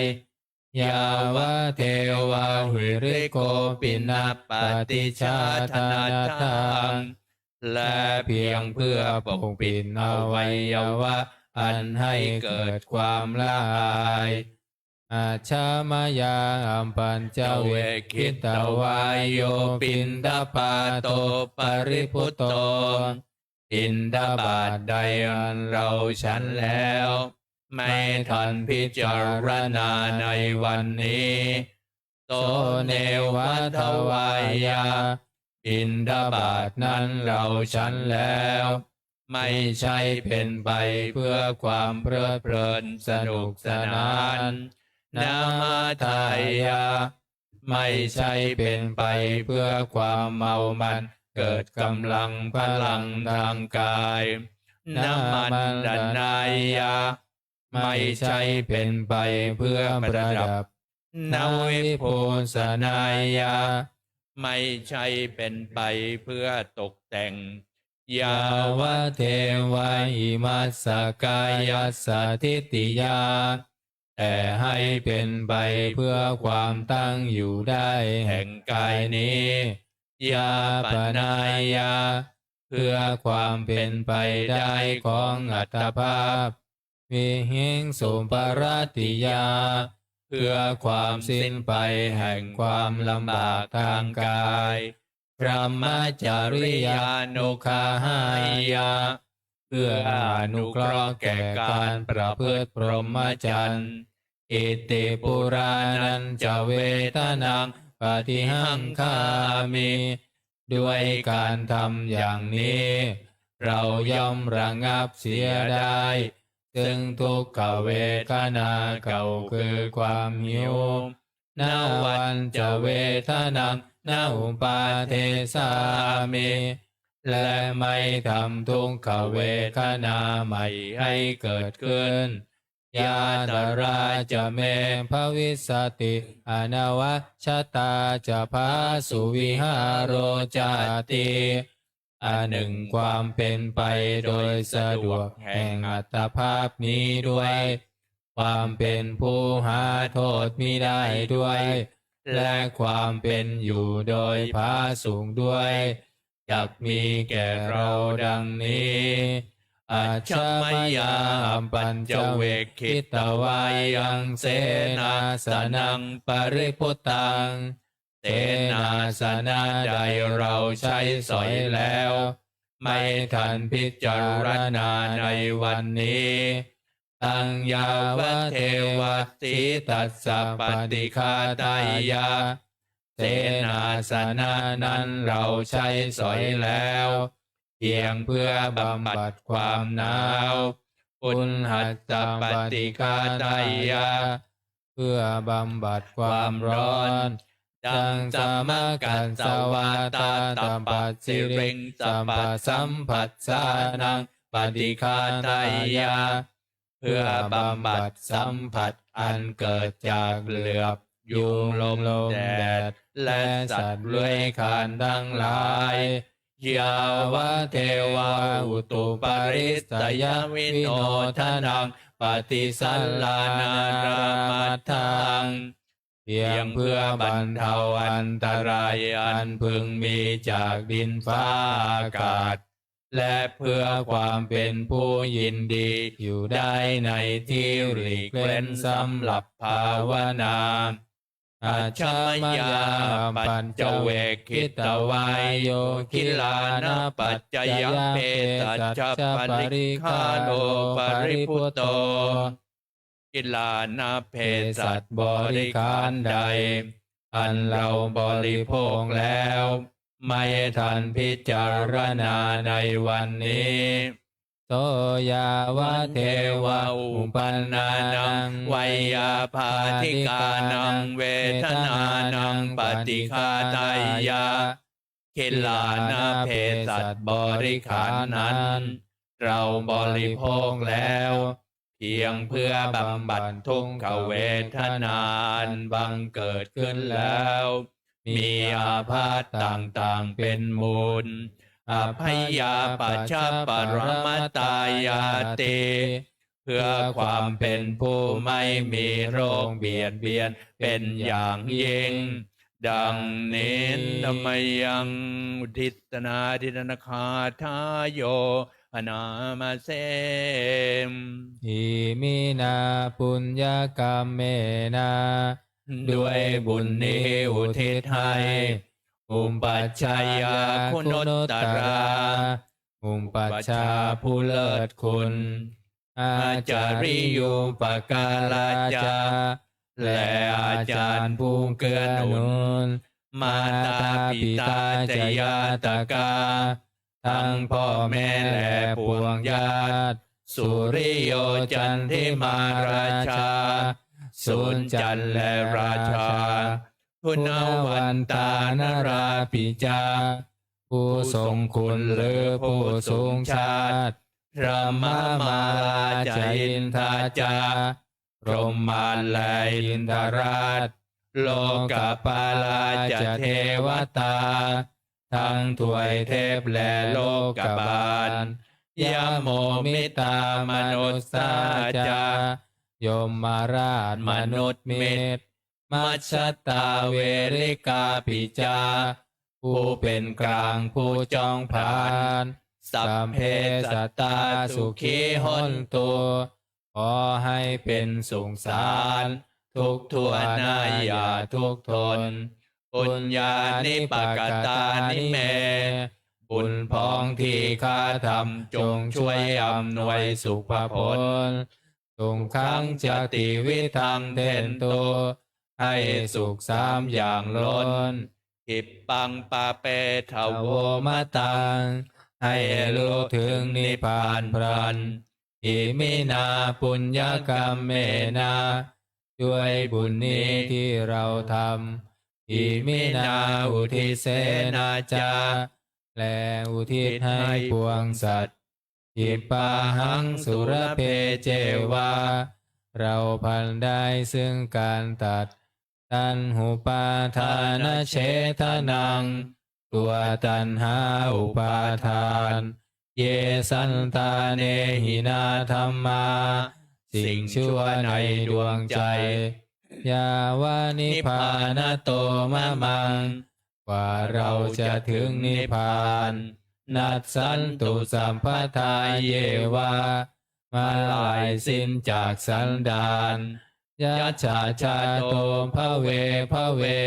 yāvadeva hirikopinapaṭicchādanatthaṃ, และเพียงเพื่อปกปิดอวัยวะอันให้เกิดความละอาย Ajja mayā apaccavekkhitvā yo piṇḍapāto paribhutto, บิณฑบาตใดอันเราฉันแล้ว ไม่ทันพิจารณาในวันนี้ so neva davāya บิณฑบาตนั้นเราฉันแล้ว ไม่ใช่เป็นไปเพื่อความเพลิดเพลินสนุกสนาน na madāya ไม่ใช่เป็นไปเพื่อความเมามันเกิดกำลังพลังทางกาย na maṇḍanāya ไม่ใช่เป็นไปเพื่อประดับ na vibhūsanāya ไม่ใช่เป็นไปเพื่อตกแต่ง yāvadeva imassa kāyassa ṭhitiyā แต่ให้เป็นไปเพื่อความตั้งอยู่ได้แห่งกายนี้ yāpanāya เพื่อความเป็นไปได้ของอัตภาพ vihiṃsuparatiyā เพื่อความสิ้นไปแห่งความลำบากทางกาย brahmacariyānuggahāya เพื่ออนุเคราะห์แก่การประพฤติพรหมจรรย์ iti purāṇañca vedanaṃ paṭihaṅkhāmi ด้วยการทำอย่างนี้ เราย่อมระงับเสียได้ ซึ่งทุกขเวทนาเก่าคือความหิว navañca vedanaṃ na uppādessāmi และไม่ทำทุกขเวทนาใหม่ให้เกิดขึ้น yātrā ca me bhavissati anavajjatā ca phāsuvihāro cāti อันหนึ่งความเป็นไปโดยสะดวกแห่งอัตภาพนี้ด้วย ความเป็นผู้หาโทษมิได้ด้วย และความเป็นอยู่โดยผาสุกด้วย จักมีแก่เราดังนี้ ajja mayā apaccavekkhitvā yaṃ senāsanaṃ paribhuttaṃ เสนาสนะใดเราใช้สอยแล้ว ไม่ทันพิจารณาในวันนี้ taṃ yāvadeva sītassa paṭighātāya เสนาสนะนั้นเราใช้สอยแล้ว เพียงเพื่อบำบัดความหนาว uṇhassa paṭighātāya เพื่อบำบัดความร้อน taṃ samāgassavātātapasiriṃsapasamphassānaṃ paṭighātāya เพื่อบำบัดสัมผัสอันเกิดจากเหลือบยุงลมแดด และสัตว์เลื้อยคลานทั้งหลาย yāvadeva utuparissayavinodanaṃ paṭisallānārāmatthaṃ เพียงเพื่อบรรเทาอันตรายอันพึงมีจากดินฟ้าอากาศ และเพื่อความเป็นผู้ยินดีอยู่ได้ในที่หลีกเร้นสำหรับภาวนา ajja mayā apaccavekkhitvā yo gilānapaccayabhesajjaparikkhāro paribhutto กิลานะเภสัชบริขารใด อันเราบริโภคแล้ว ไม่ทันพิจารณาในวันนี้ so yāvadeva uppannānaṃ veyyābādhikānaṃ vedanānaṃ paṭighātāya กิลานะเภสัชบริขารนั้น เราบริโภคแล้ว เพียงเพื่อบำบัดทุกขเวทนาอันบังเกิดขึ้นแล้ว มีอาพาธต่างๆเป็นมูล abyāpajjhaparamatāyāti เพื่อความเป็นผู้ไม่มีโรคเบียดเบียนเป็นอย่างยิ่ง ดังนี้ mayaṃ udissanādhiṭṭhakāthāyo bhaṇāma se. Iminā puññakammena ด้วยบุญนี้อุทิศให้ upajjhāyā guṇuttarā อุปัชฌาย์ผู้เลิศคุณ ācariyūpakārā ca และอาจารย์ผู้เกื้อหนุน มาตาปิตาจะญาตกา ทั้งพ่อแม่และปวงญาติ สุริโยจันทิมาราชา สุนจันทร์และราชา คุณวันตานราปิจา ผู้ทรงคุณหรือผู้สูงชาติ พรหมมาลาจะอินทาจะ พรหมมาและอินทราช โลกปาลาจะเทวตา ทั้งทวยเทพและโลกบาล ยะโมมิตามนุสสาจะ ยมราชมนุษย์มิตร มัชชตาเวริกาปิจา ผู้เป็นกลางผู้จ้องผลาญ สัพเพสัตตาสุขีโหนตุ ขอให้เป็นสุขสาร ทุกข์ทั่วหน้าอย่าทุกข์ทน ปุญญานิปกตานิเม บุญพองที่ข้าทำจงช่วยอำนวยสุภผล สุขังจะติวิทังเทนตุ ให้สุขสามอย่างล้น khippāṃ pāpetha vo mataṃ ให้รู้ถึงนิพพานพลัน iminā puññakammena ด้วยบุญนี้ที่เราทำ iminā uddisena ca และอุทิศให้ปวงสัตว์ khippāhaṃ sulabhe ceva เราพลันได้ซึ่งการตัด taṇhupādānachedanaṃ ตัวตัณหาอุปาทาน ye santāne hinā dhammā สิ่งชั่วในดวงใจ yāva nibbānato mamaṃ กว่าเราจะถึงนิพพาน nassantu sabbadā yeva เมื่อลายสิ้นจากสันดาน yattha jāto bhave bhave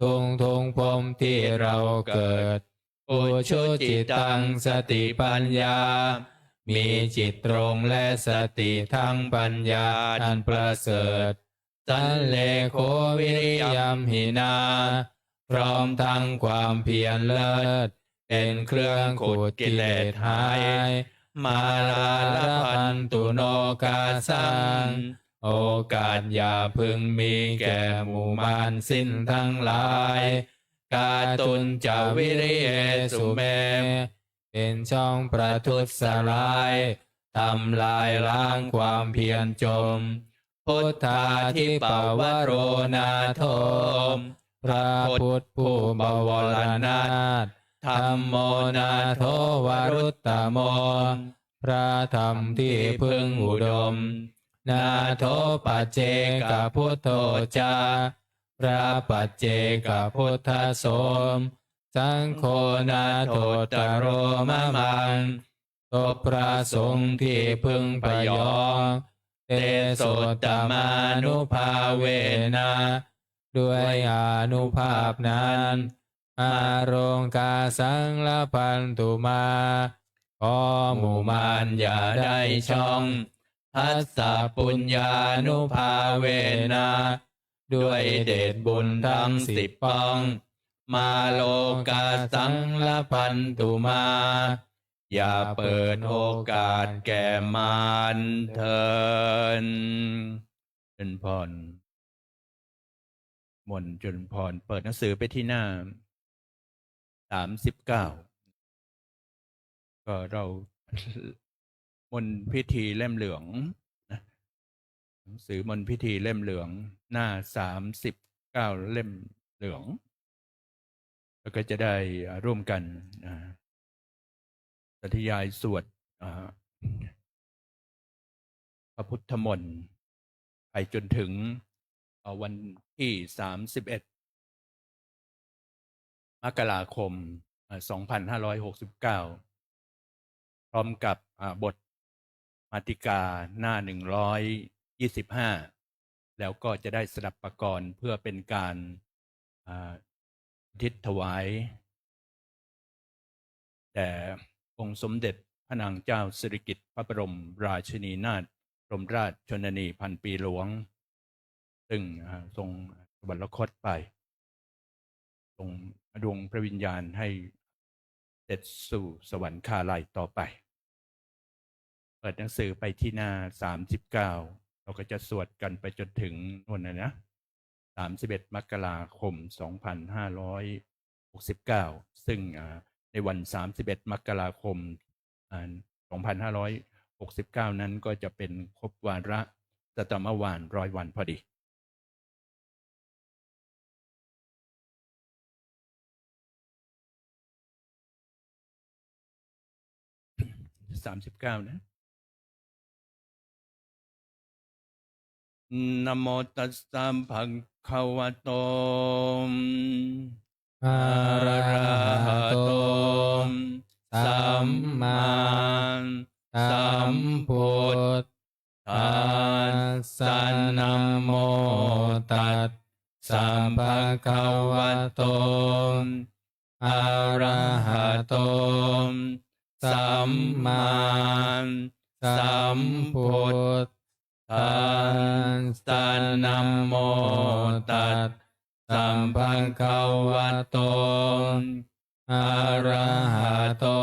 ทุกๆภพที่เราเกิด ujucittaṃ satipaññā มีจิตตรงและสติทั้งปัญญาอันประเสริฐ sallekho viriyamhinā พร้อมทั้งความเพียรเลิศ เป็นเครื่องขูดกิเลสหาย mārā labhantu nokāsaṃ โอกาสอย่าพึงมีแก่หมู่มารสิ้นทั้งหลาย kātuñca viriyesu me เป็นช่องประทุษร้าย ทำลายล้างความเพียรจม buddhādhipavaro nātho พระพุทธผู้บวรนาถ dhammo nātho varuttamo พระธรรมที่พึ่งอุดม nātho paccekabuddho ca พระปัจเจกพุทธสม saṅgho nāthottaro mamaṃ พระสงฆ์ที่พึ่งพยอง tesottamānubhāvena ด้วยอานุภาพนั้น mārokāsaṃ labhantu mā ขอหมู่มารอย่าได้ช่อง dassapuññānubhāvena ด้วยเดชบุญทั้งสิบป้อง mārokāsaṃ labhantu mā อย่าเปิดโอกาสแก่มารเถิด เจริญพร มนต์เจริญพร เปิดหนังสือไปที่หน้าสามสิบเก้า ก็เรา มนต์พิธีเล่มเหลืองนะ หนังสือมนต์พิธีเล่มเหลือง หน้าสามสิบเก้า เล่มเหลือง แล้วก็จะได้อ่าร่วมกันอ่าสาธยายสวดอ่าพระพุทธมนต์ ไปจนถึงเอ่อวันที่สามสิบเอ็ด มกราคมเอ่อสองพันห้าร้อยหกสิบเก้า พร้อมกับอ่าบทมาติกาหน้าหนึ่งร้อยยี่สิบห้า แล้วก็จะได้สดับปกรณ์เพื่อเป็นการอ่าอุทิศถวาย แด่องค์สมเด็จพระนางเจ้าสิริกิติ์พระบรมราชินีนาถบรมราชชนนีพันปีหลวง ซึ่งอ่าทรงสวรรคตไป ทรงดวงพระวิญญาณให้เสด็จสู่สวรรคาลัยต่อไป เปิดหนังสือไปที่หน้า สามสิบเก้า เราก็จะสวดกันไปจนถึงนู่นนะนะ สามสิบเอ็ด มกราคม สองพันห้าร้อยหกสิบเก้า ซึ่งอ่าในวัน สามสิบเอ็ด มกราคมอ่าสองพันห้าร้อยหกสิบเก้า นั้นก็จะเป็นครบวาระสัตตมวานร้อยวันพอดี สามสิบเก้า นะ Namo tassa bhagavato arahato sammāsambuddhassa. Namo tassa bhagavato arahato sammāsambuddhassa. Namo tassa bhagavato arahato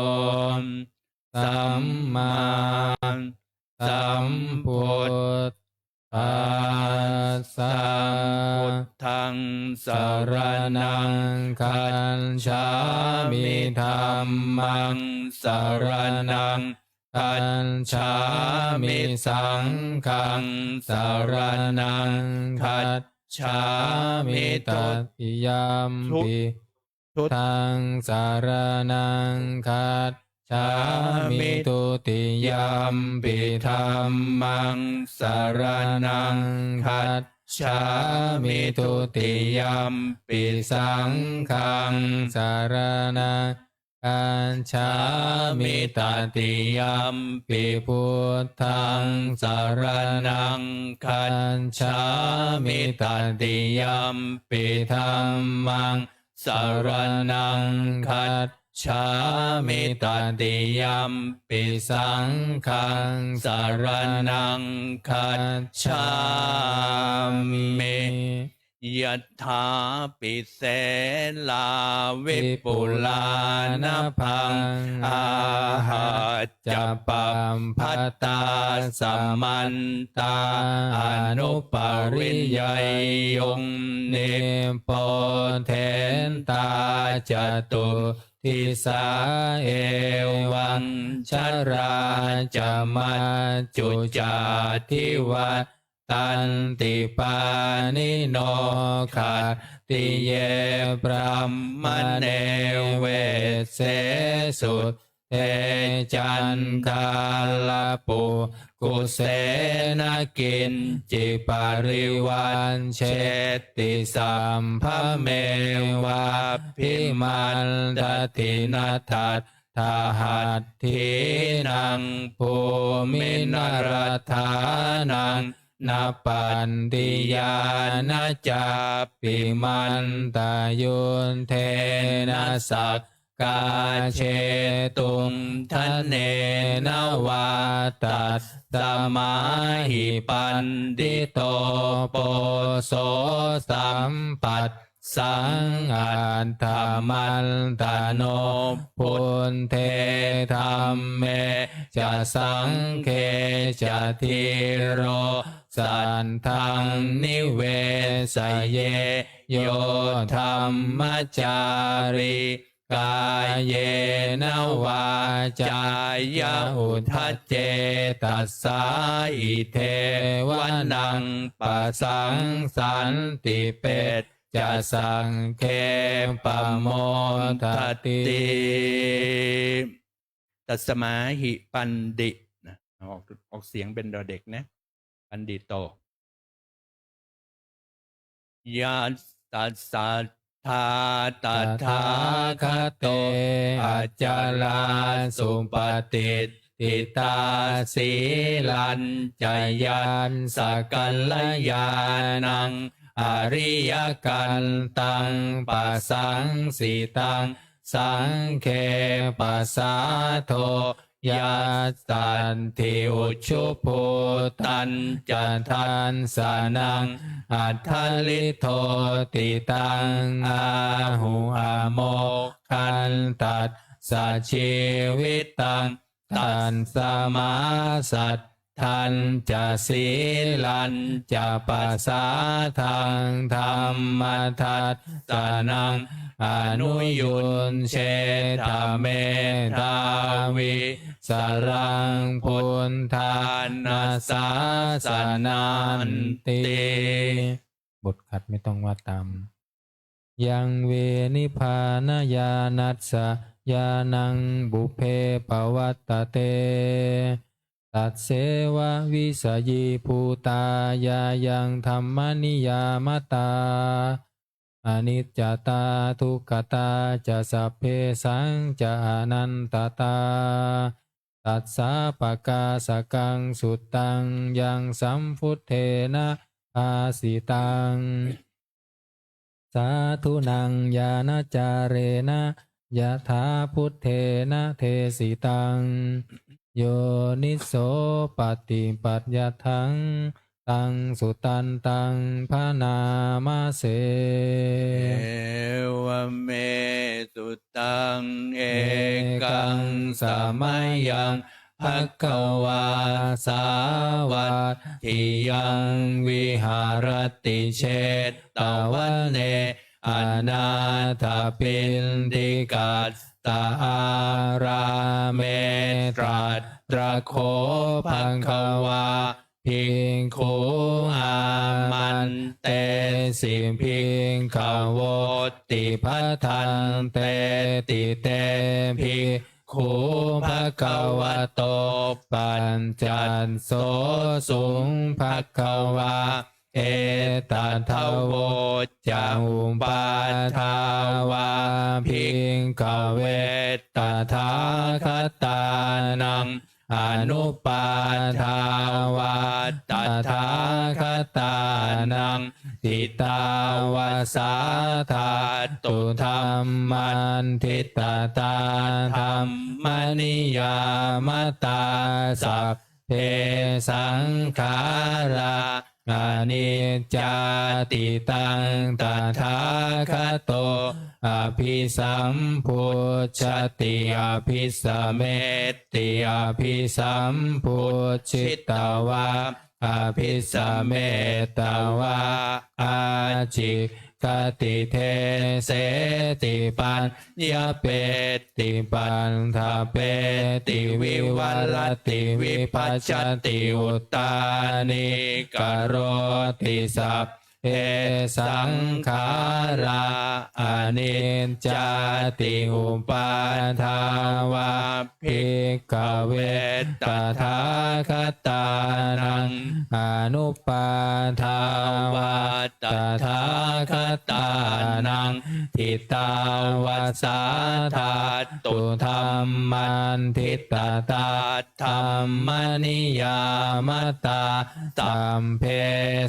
sammāsambuddhassa. Buddhaṃ saraṇaṃ gacchāmi. Dhammaṃ saraṇaṃ gacchāmi. Saṅghaṃ saraṇaṃ gacchāmi. Tatiyampi buddhaṃ saraṇaṃ gacchāmi. Dutiyampi dhammaṃ saraṇaṃ gacchāmi. Dutiyampi saṅghaṃ saraṇaṃ gacchāmi. Tatiyampi buddhaṃ saraṇaṃ gacchāmi. Tatiyampi dhammaṃ saraṇaṃ gacchāmi. Tatiyampi saṅghaṃ saraṇaṃ gacchāmi. Yathā pi selā vipulā nabhaṃ, āhaccappabhatā samantā anupariyeyyuṃ, nippothentā catu disā evaṃ jarā ca maccunā ca divattanti pāṇino. Khattiye brāhmaṇe vesse sudde caṇḍālapukkuse, na kiñci parivañjeti sabbamevābhimantati. Na tat thahatthiṃ bhūmiṃ na rathānaṃ na pattiyā na cāpi mantayuddhena sakkā jetuṃ dhanena vā. Tasmā hi paṇḍito poso sampat saṃ attamantano buddhe dhamme ca saṅghe ca dhīro saddhaṃ nivesaye. Yo dhammacārī kāyena vācāya uda cetasā idheva naṃ pasaṃsanti pecca saṅghe pamodati. Tasmā hi paṇḍi นะ ออก ออกเสียงเป็นดอเด็กนะ paṇḍito. Yassa saddhā tathāgate acalā supatiṭṭhitā, sīlañca yassa kalyāṇaṃ ariyakantaṃ pasaṃsitaṃ, saṅghe pasādo Yassaddhi ujubhūtañca dassanaṃ aṭṭharidoti taṃ āhu amoghantassa jīvitaṃ. Tasmā saddhañca sīlañca pasādaṃ dhammadassanaṃ anuyuñjetha medhāvī saraṃ buddhāna sāsananti. บทขัดไม่ต้องว่าตาม Yaṃ ve nibbānañāṇassa ñāṇaṃ pubbe pavattate, tasseva visayībhūtā ñāyaṃ dhammaniyāmatā, aniccatā dukkhatā ca sabbesañca anattatā, tassā pakāsakaṃ suttaṃ yaṃ sambuddhena bhāsitaṃ. Sādhunaṃ ñāṇācarena yathā buddhena desitaṃ, yoniso paṭipatiyādhaṃ taṃ sudantaṃ bhaṇāma se. Evaṃ me sutaṃ. Ekaṃ samayaṃ bhagavā sāvatthiyaṃ viharati jetavane anāthapiṇḍikassa ārāme. Tatra kho bhagavā bhikkhū āmantesi bhikkhavoti. Bhadanteti te bhikkhū bhagavato paccassosuṃ. Bhagavā etadavoca: Uppādā vā bhikkhave tathāgatānaṃ, anupādā vā tathāgatānaṃ, ṭhitāva sā dhātu dhammaṭṭhitatā dhammaniyāmatā. Sabbe saṅkhārā aniccāti. Taṃ tathāgato abhisambujjhati abhisameti, abhisambujjhitvā abhisametvā ācikkhati deseti paññapeti paṭṭhapeti vivarati vibhajati uttānīkaroti. Sabbe saṅkhārā aniccāti. Uppādā vā bhikkhave tathāgatānaṃ, anupādā vā tathāgatānaṃ, ṭhitāva sā dhātu dhammaṭṭhitatā dhammaniyāmatā. Sabbe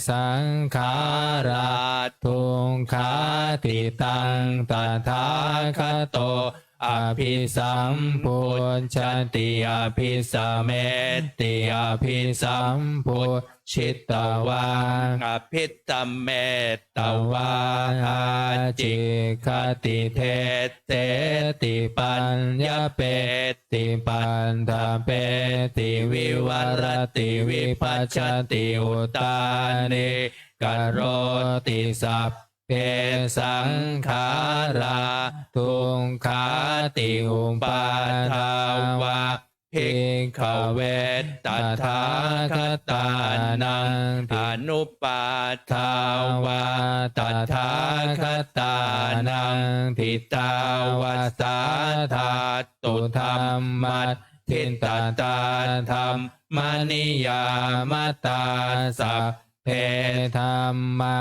saṅkhārā dukkhāti. Taṃ tathāgato abhisambujjhati abhisameti, abhisambujjhitvā abhisametvā ācikkhati deseti paññapeti paṭṭhapeti vivarati vibhajati uttānīkaroti. Sabbe saṅkhārā dukkhāti. Uppādā vā bhikkhave tathāgatānaṃ, anupādā vā tathāgatānaṃ, ṭhitāva sā dhātu dhammaṭṭhitatā dhammaniyāmatā. Sabbe dhammā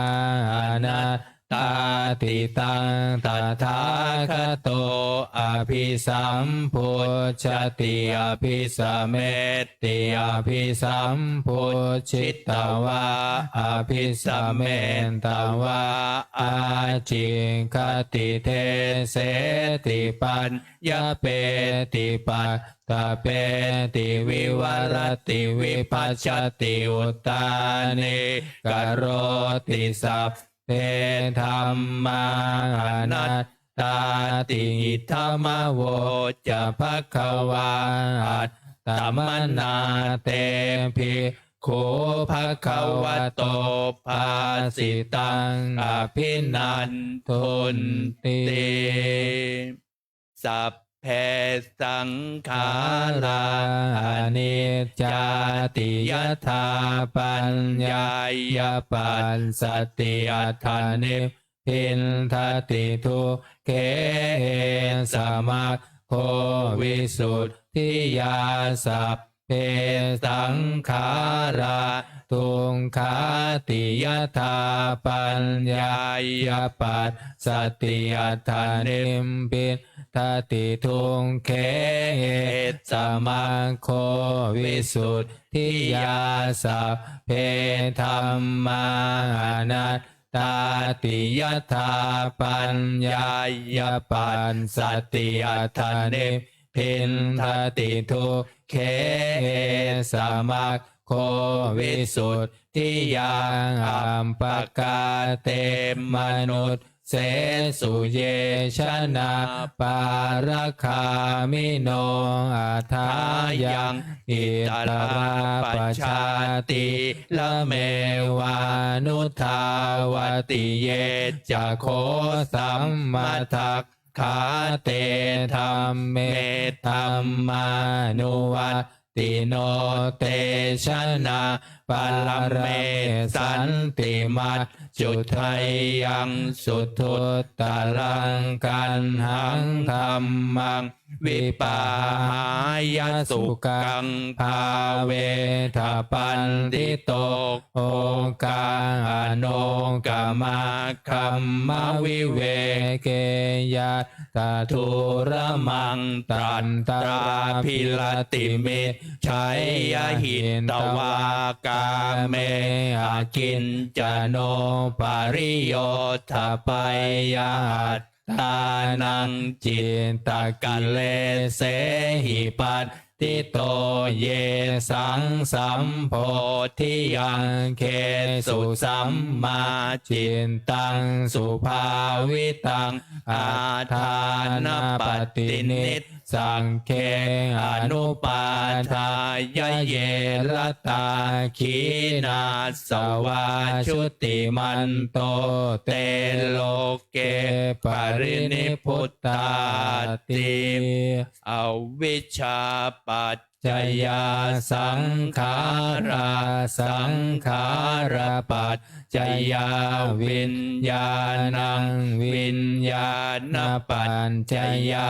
anat ānandattāti. Taṃ tathāgato abhisambujjhati abhisametti. Abhisambujjhitvā abhisametvā ācikkhati deseti paññapeti paṭṭhapeti vivarati vibhajati uttānīkaroti sabbe dhammā anattāti. Idamavoca bhagavā. Attamanā te bhikkhū bhagavato bhāsitaṃ abhinandunti. Sabbe saṅkhārā aniccāti. Yadā paññāya passati atha nibbindati dukkhe, esa maggo visuddhiyā. Sabbe saṅkhārā dukkhāti. Yadā paññāya passati atha nibbindati dukkhe, esa maggo visuddhiyā. Sabbe dhammā anattāti. Yadā paññāya passati atha nibbindati dukkhe, esa maggo visuddhiyā. Appakā te manussesu ye janā pāragāmino athāyaṃ itarā pajātīramevānudhāvati, ye ca kho sammadak khā te dhamme dhammānuvattino, te janā palamessanti maccudheyyaṃ suduttaraṃ. Kaṇhaṃ dhammaṃ vipahāya sukhaṃ bhāveta paṇḍito, okā anokāmā kamma viveke yattha dūramaṃ tatrābhiratimicceyya, hitvā kāme akiñcano pariyodapeyya, attānaṃ cittakileshehi paṇḍito. Yesaṃ sambodhiyaṅgesu sammācittaṃ subhāvitaṃ atthānapaṭinissagge anupādāya, ye ratā khīṇāsavā jutimanto te loke parinibbutāti. Avijjāpaccayā saṅkhārā, saṅkhārapaccayā viññāṇaṃ, viññāṇapaccayā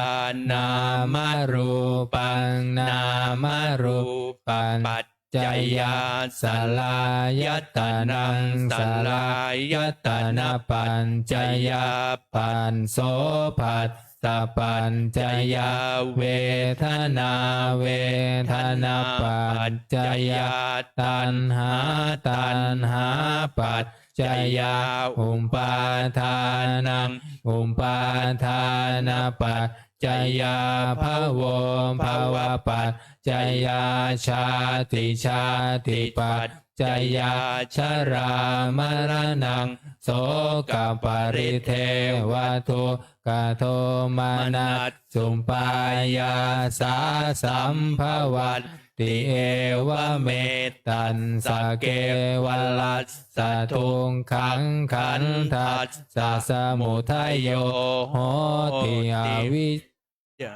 nāmarūpaṃ, nāmarūpapaccayā saḷāyatanaṃ, saḷāyatanapaccayā phasso, phass sapaccayā vedanā, vedanapaccayā taṇhā, taṇhāpaccayā upādānaṃ, upādānapaccayā bhavo, bhavapaccayā jāti, jātipaccayā jarāmaraṇaṃ sokaparidevadukkhadomanass upāyāsā sambhavanti. Evamettañca kevalassa dukkhaṃ khandhassa samudayo hoti. Avijjā,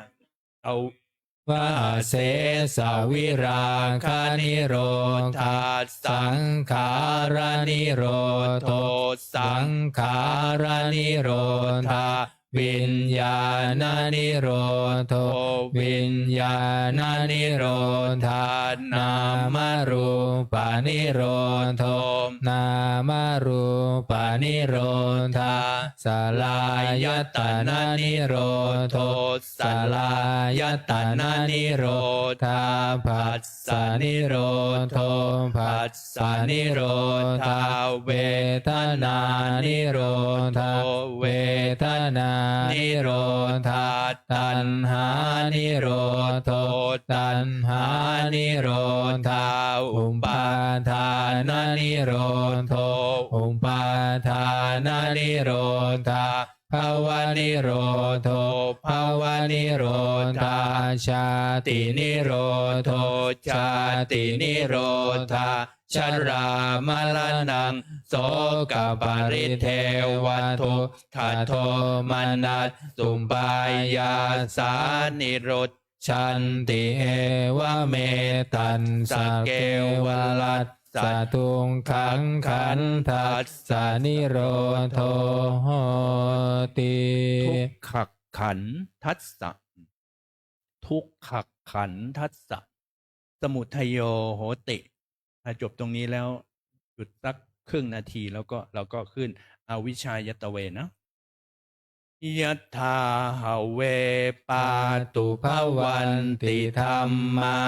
av- vāsesavirāganirodhā saṅkhāranirodho, saṅkhāranirodhā viññāṇanirodho, viññāṇanirodhā nāmarūpanirodho, nāmarūpanirodhā saḷāyatananirodho, saḷāyatananirodhā phassanirodho, phassanirodhā vedanānirodho, vedanānirodhā taṇhānirodho, taṇhānirodhā upādānanirodho, upādānanirodhā bhavanirodho, bhavanirodhā jātinirodho, jātinirodhā jarāmaraṇaṃ sokaparidevadukkhadomanassupāyāsā nirujjhanti, evametaṃ sakevalaṃ sadukkhaṃ khandhassa nirodho hoti. Dukkhakkhandhassa, dukkhakkhandhassa samudayo hoti. ถ้าจบตรงนี้แล้วหยุดสักครึ่งนาที แล้วก็เราก็ขึ้น avijjāya tvena. Yathā have pātubhavanti dhammā,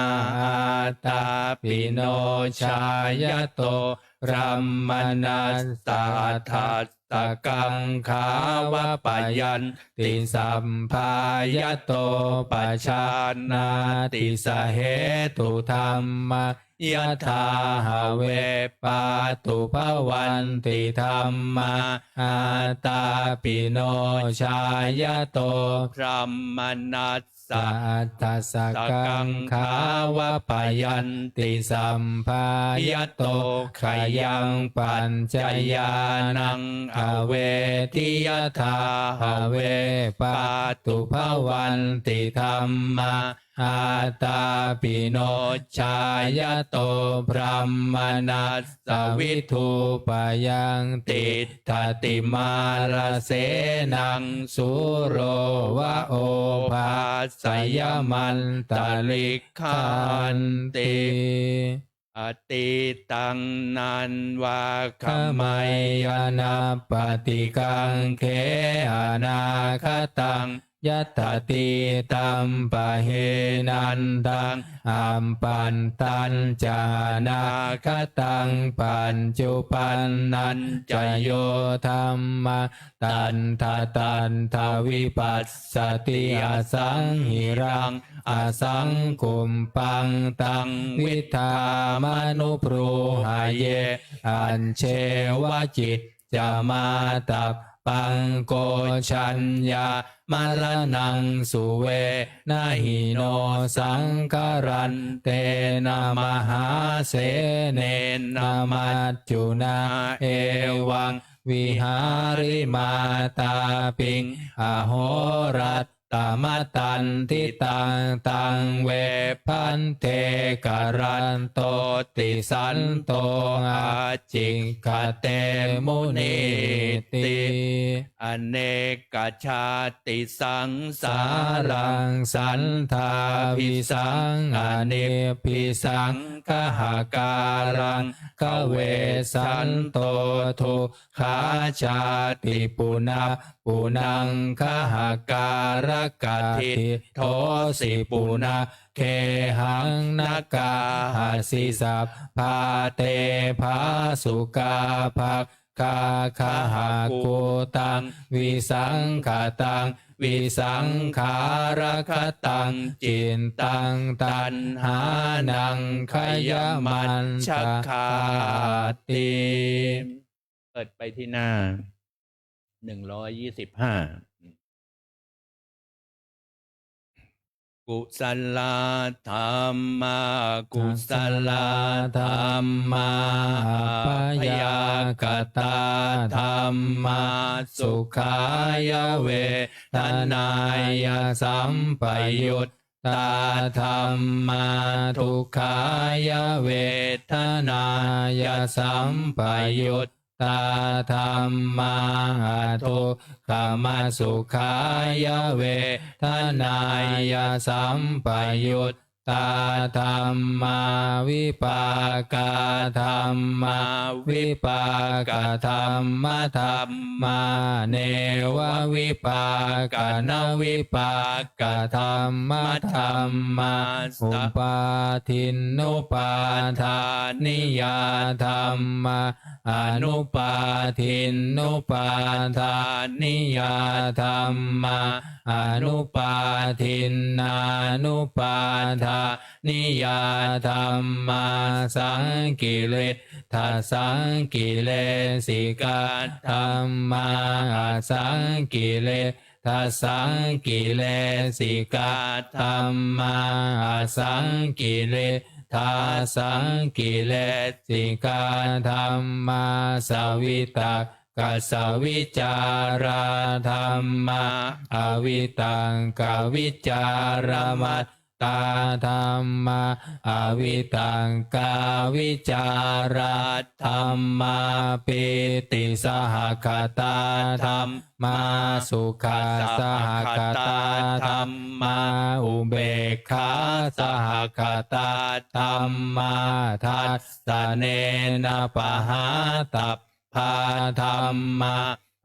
ātāpino jāyato brāhmaṇassa, atha s akaṅkhā vapayanti, sabbā yato pajānāti, sahetu dhammā. Yathā have pātubhavanti dhammā, ātāpino jāyato brāhmaṇassa, atha s akaṅkhā vapayanti, sabbā yato khayaṃ paccayānaṃ avedi. Yathā have pātubhavanti dhammā, ātāpino jāyato brāhmaṇassa, vidhūpayaṃ tiṭṭhati mārasenaṃ, sūro va obhāsayamantalikkhanti. Atītaṃ nānvāgameyya nappaṭikaṅkhe, anāgataṃ yadatītaṃ pahīnantaṃ, appattañca anāgataṃ, paccuppannañca yo dhammā, tattha tattha vipassati, asaṃhiraṃ asaṅkuppaṃ, taṃ vidhā manubrūhaye. Ajjeva kiccamātappaṃ, ko jaññā maraṇaṃ suve, na hi no saṅgarantena mahāsenena maccunā, evaṃ vihārimātāpiṃ ahorattamatanditaṃ, taṃ ve bhaddekarattoti santo ācikkhate munīti. Anekajātisaṃsāraṃ sandhābhisaṃ anibbisaṅkhahākāraṃ, gavesanto dukkhā jāti punappunaṃ. Gahakārakadiṭṭhosi punaggehhaṃ, na kāhasi sabbā te phāsukā bhag gā. Gahakkhuttaṃ visaṅkhataṃ visaṅkhāragataṃ cittaṃ, taṇhānaṃ khayamajjhagāti. เปิดไปที่หน้า หนึ่งร้อยยี่สิบห้า Kusalā dhammā, kusalā dhammā, abyākatā dhammā, sukhāya vedanāya sampayuttā dhammā, dukkhāya vedanāya sampayuttā vipakkāvippattā dhammā, adukkhamasukhāya vedanāya sampayuttā dhammā, vipākā dhammā, vipākadhammadhammā, nevavipakkānavipākadhammadhammā, upādinnupādāniyā dhammā, anupādinnupādāniyā dhammā, anupādinnānupādāniyā dhammā, saṅkiliṭṭhasaṅkilesikā dhammā, asaṅkiliṭṭhasaṅkilesikā dhammā, asaṅkiliṭṭhāsaṅkilesikā dhammā, savitakkasavicārā dhammā, avitakkavicāramattā dhammā, avitakkāvicārā dhammā, pītisahagatā dhammā, sukhasahagatā dhammā, upekkhāsahagatā dhammā, dassanena pahātabbā dhammā,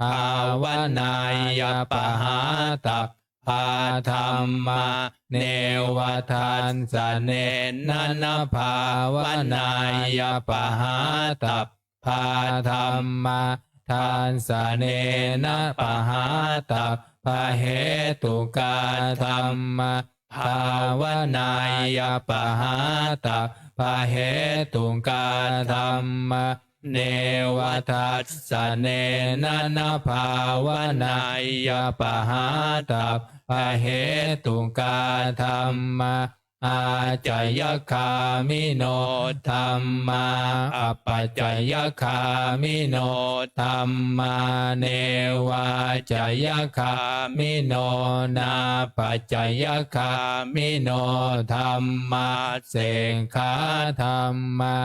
bhāvanāya pahātabbā dhammā, neva dassanena na bhāvanāya pahātabbā dhammā, dassanena pahātabbahetukā dhammā, bhāvanāya pahātabbahetukā dhammā, neva dassanena na bhāvanāya pahātabbahetukā dhammā, ācayagāmino dhammā, apacayagāmino dhammā, nevācayagāmino nāpacayagāmino dhammā, sekkhā dhammā,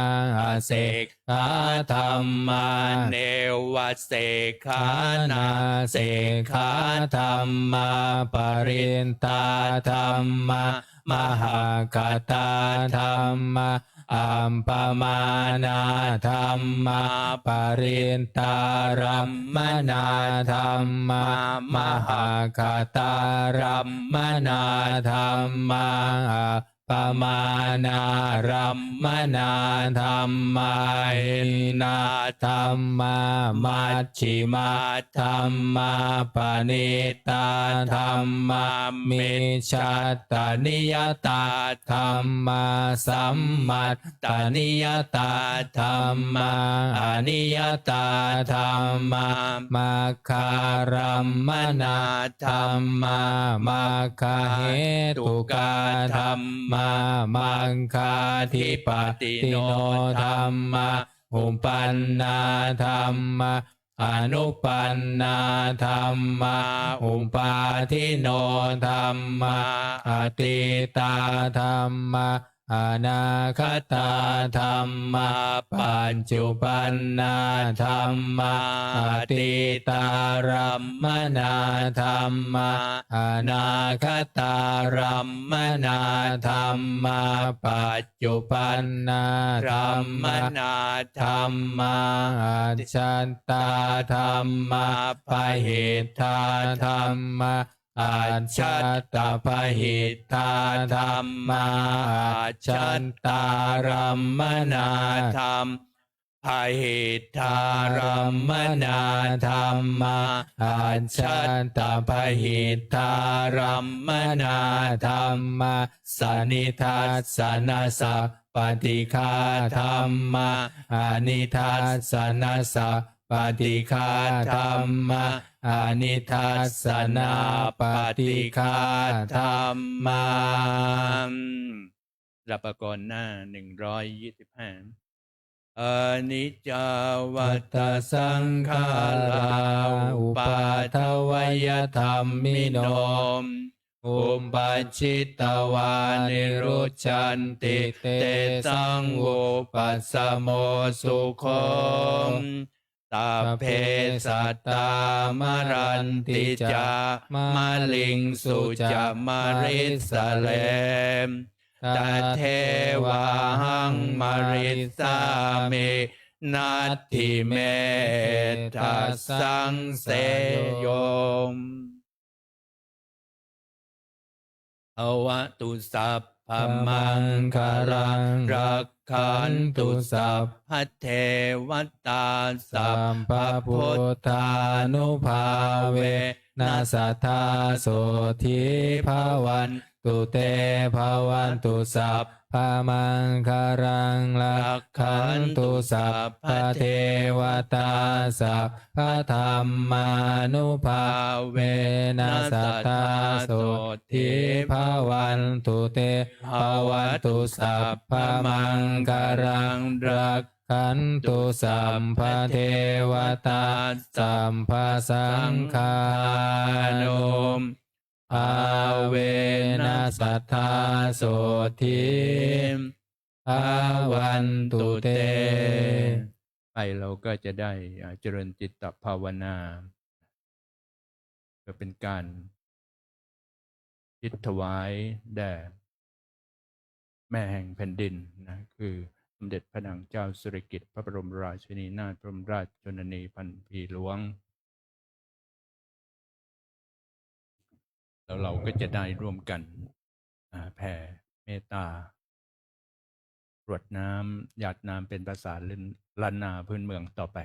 asekkhā dhammā, nevasekkhā nāsekkhā dhammā, parittā dhammā, mahaggatā dhammā, appamāṇā dhammā, parittārammaṇā dhammā, mahaggatārammaṇā dhammā, appamāṇārammaṇā dhammā, hīnā dhammā, majjhimā dhammā, paṇītā dhammā, micchattaniyatā dhammā, sammattaniyatā dhammā, aniyatā dhammā, maggārammaṇā dhammā, maggahetukā dhammā, maggādhipatino dhammā, uppannā dhammā, anuppannā dhammā, uppādino dhammā, atītā dhammā, anāgatā dhammā, paccupannā dhammā, atītārammaṇā dhammā, anāgatārammaṇā dhammā, paccuppannarammaṇā dhammā, ajjhattā dhammā, bahiddhā dhammā, ajjhattabahiddhā dhammā, ajjhattārammaṇā dhammā, bahiddhārammaṇā dhammā, ajjhattabahiddhārammaṇā dhammā, sanidassanasappaṭighā dhammā, anidassanasappaṭighā dhammā, anidassanāppaṭighā dhammā. หลับตาก่อน หน้า หนึ่งร้อยยี่สิบห้า Aniccā vata saṅkhārā uppādavayadhammino, uppajjitvā nirujjhanti tesaṃ vūpasamo sukho. Sabbe sattā maranti ca, maliṃsu ca marissare. Tathevāhaṃ marissāmi, natthi me ettha saṃseyo. Bhavatu sabbamaṅgalaṃ, rakkhantu sabbadevatā, sabbabuddhānubhāvena sadā sotthī bhavantu te. Bhavatu sabbamaṅgalaṃ, rakkhantu sabbadevatā, sabbadhammānubhāvena sadā sotthī bhavantu te. Bhavatu sabbamaṅgalaṃ, rakkhantu sabbadevatā, sabbasaṅghānubhāvena sadā sotthī bhavantu te. ไปเราก็จะได้ อ่า เจริญจิตตภาวนา เพื่อเป็นการอุทิศถวายแด่แม่แห่งแผ่นดินนะ คือสมเด็จพระนางเจ้าสิริกิติ์ พระบรมราชินีนาถ บรมราชชนนีพันปีหลวง แล้วเราก็จะได้ร่วมกัน อ่า แผ่เมตตา กรวดน้ำ หยาดน้ำเป็นภาษาล้านนาพื้นเมืองต่อไป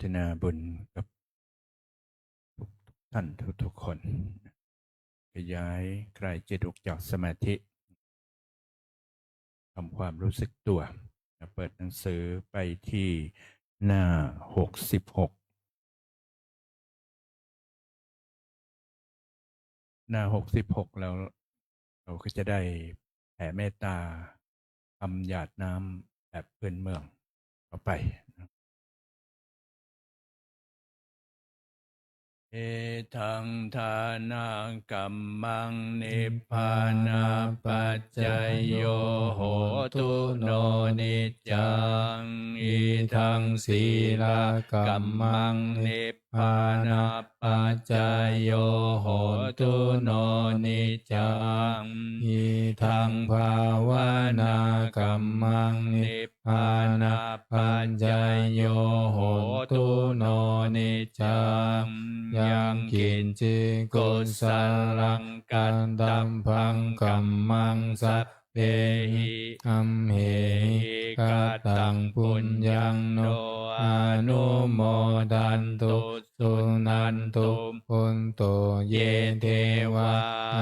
ทนาบุญกับทุกท่านทุกๆคน ขยายคลายจิตออกจากสมาธิ ทำความรู้สึกตัว เปิดหนังสือไปที่หน้าหกสิบหก หน้าหกสิบหก แล้ว เราก็จะได้แผ่เมตตา ทำหยาดน้ำแบบพื้นเมืองต่อไป Idaṃ dānakammaṃ nibbānapaccayo hotu no niccaṃ. Idaṃ sīlakammaṃ nibbānapaccayo hotu no niccaṃ. Idaṃ bhāvanākammaṃ nibbānapaccayo hotu no niccaṃ. Yaṃ kiñci kusalaṃ kattabbaṃ kammaṃ sabbehi amhehi kataṃ puññaṃ no anumodantu suṇantu bhonto ye devā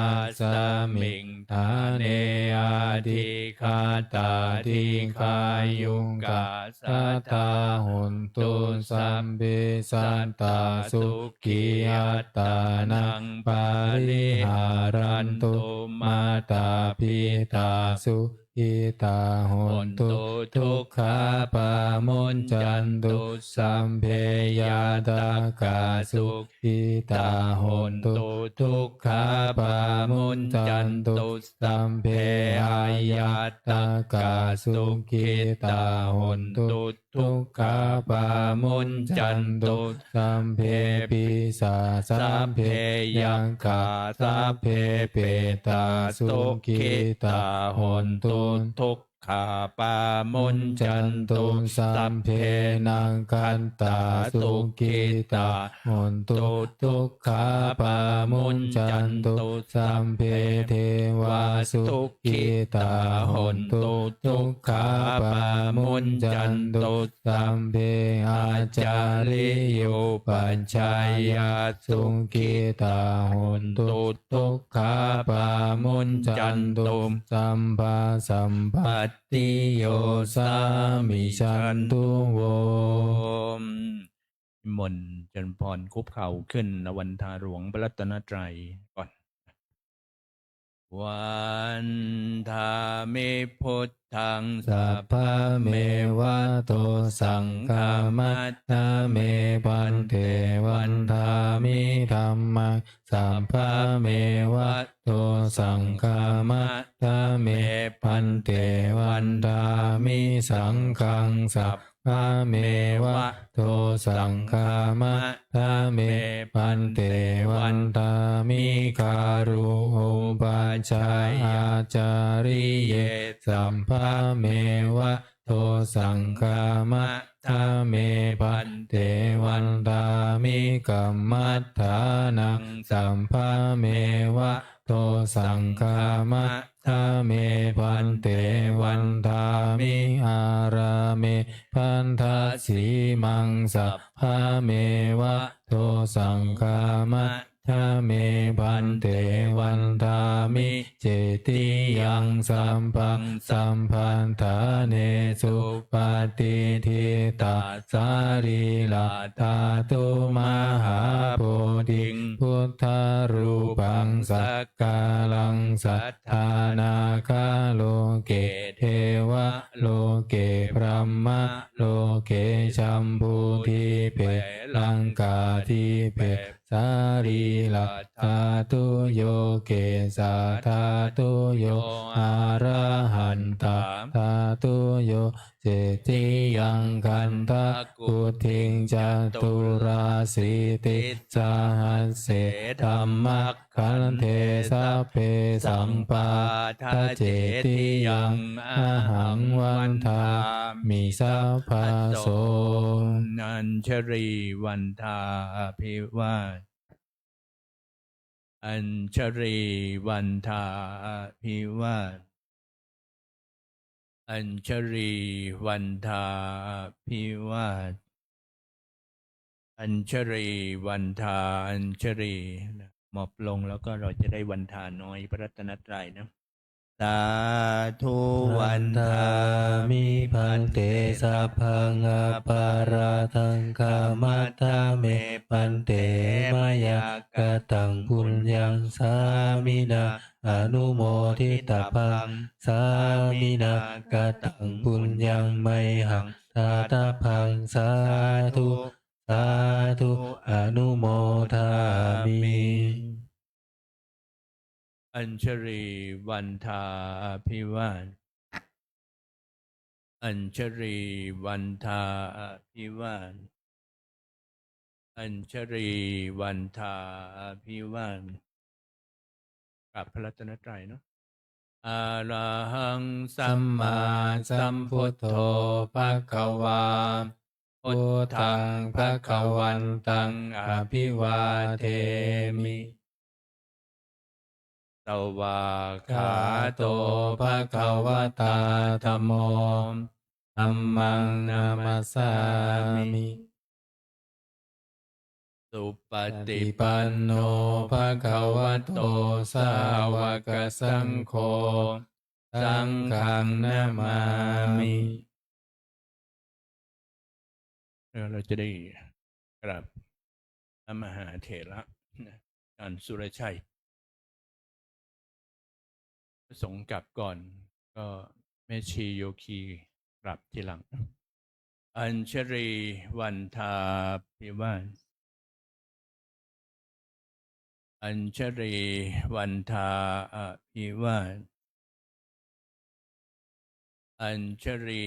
asmiṃ ṭhāne adhigatā dīghāyukā sadā hontu sabbe sattā sukhī attānaṃ pariharantu. Mātā pitā su khitā hontu dukkhā pamuñcantu sabbe ñātakā sukhitā hontu dukkhā pamuñcantu sabbe aññātakā sukhitā hontu dukkhā pamuñcantu sabbe pisā sabbe yakkhā sabbe petā sukhitā hontu dukkhā pamuñcantu sabbe nakkhattā sukhitā hontu dukkhā pamuñcantu sabbe devā sukhitā hontu dukkhā pamuñcantu sabbe ācariyupajjhāyā sukhitā hontu dukkhā pamuñcantu sabbā sampatti yo samijjhantu vo. นิมนต์เจริญพร คุกเข่าขึ้น นวันทาหลวงพระรัตนตรัยก่อน Vandāmi buddhaṃ sabbameva dosaṃ khamatha me bhante. Vandāmi dhammaṃ sabbameva dosaṃ khamatha me bhante. Vandāmi saṅghaṃ sabbameva dosaṃ khamatha me bhante. Vandāmi guru upajjhāyācariye sabbameva dosaṃ khamatha me bhante. Vandāmi kammaṭṭhānaṃ sabbameva dosaṃ khamatha me bhante. Vandāmi ārāme bandhasīmaṃ sabbameva dosaṃ khamatha me bhante. Vandāmi cetiyaṃ sabbaṃ sabbaṭṭhānesu patiṭṭhitā sārīrā dhātu mahābodhiṃ buddharūpaṃ sakkāraṃ satthā nāgā loke devā loke brahmā loke jambudīpe laṅkādīpe sārīradhātuyo kesādhātuyo arahantadhātuyo cetiyaṃ gandhakuṭiṃ caturāsītisahasсе dhammakkhandhe sabbesaṃ pattacetiyaṃ ahaṃ vandāmi sabbaso. Añjalī vandā abhivā Añjalī vandā abhivā Añjalī vandā abhivā Añjali vandhā añjali นะ หมอบลงแล้วก็เราจะได้วันทาน้อยพระรัตนตรัยนะ Sādhu vandāmi bhante sabbaṃ aparādhaṃ khamatha me bhante mayā kataṃ puññaṃ sāminā anumoditabbaṃ sāminā kataṃ puññaṃ mayhaṃ dātabbaṃ sādhu sādhu anumodāmi. Añjali vandhā abhivād Añjali vandhā abhivād Añjali vandhā abhivād กราบพระรัตนตรัยเนาะ Arahaṃ sammāsambuddho bhagavā buddhaṃ bhagavantaṃ abhivādemi. Svākkhāto bhagavatā dhammo dhammaṃ namassāmi. Supaṭipanno bhagavato sāvakasaṅgho saṅghaṃ namāmi. แล้วเราจะได้กราบพระมหาเถระนะ อาจารย์สุรชัย พระสงฆ์กลับก่อน ก็แม่ชีโยคีกลับทีหลัง Añjali vandhā abhivād Añjali vandhā abhivād Añjali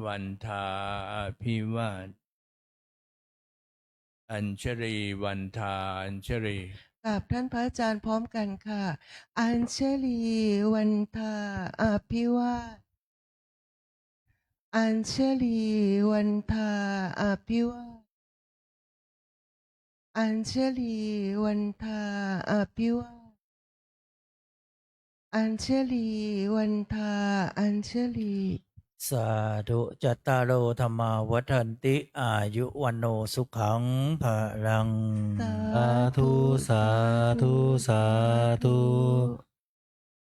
vandhā abhivād Añjali vandhā añjali กราบท่านพระอาจารย์พร้อมกันค่ะ Añjali vandhā abhivād Añjali vandhā abhivād Añjali vandhā abhivād Añjali vandhā añjali. Sādhu. Cattāro dhammā vaḍḍhanti, āyu vaṇṇo sukhaṃ balaṃ. Sādhu, sādhu, sādhu.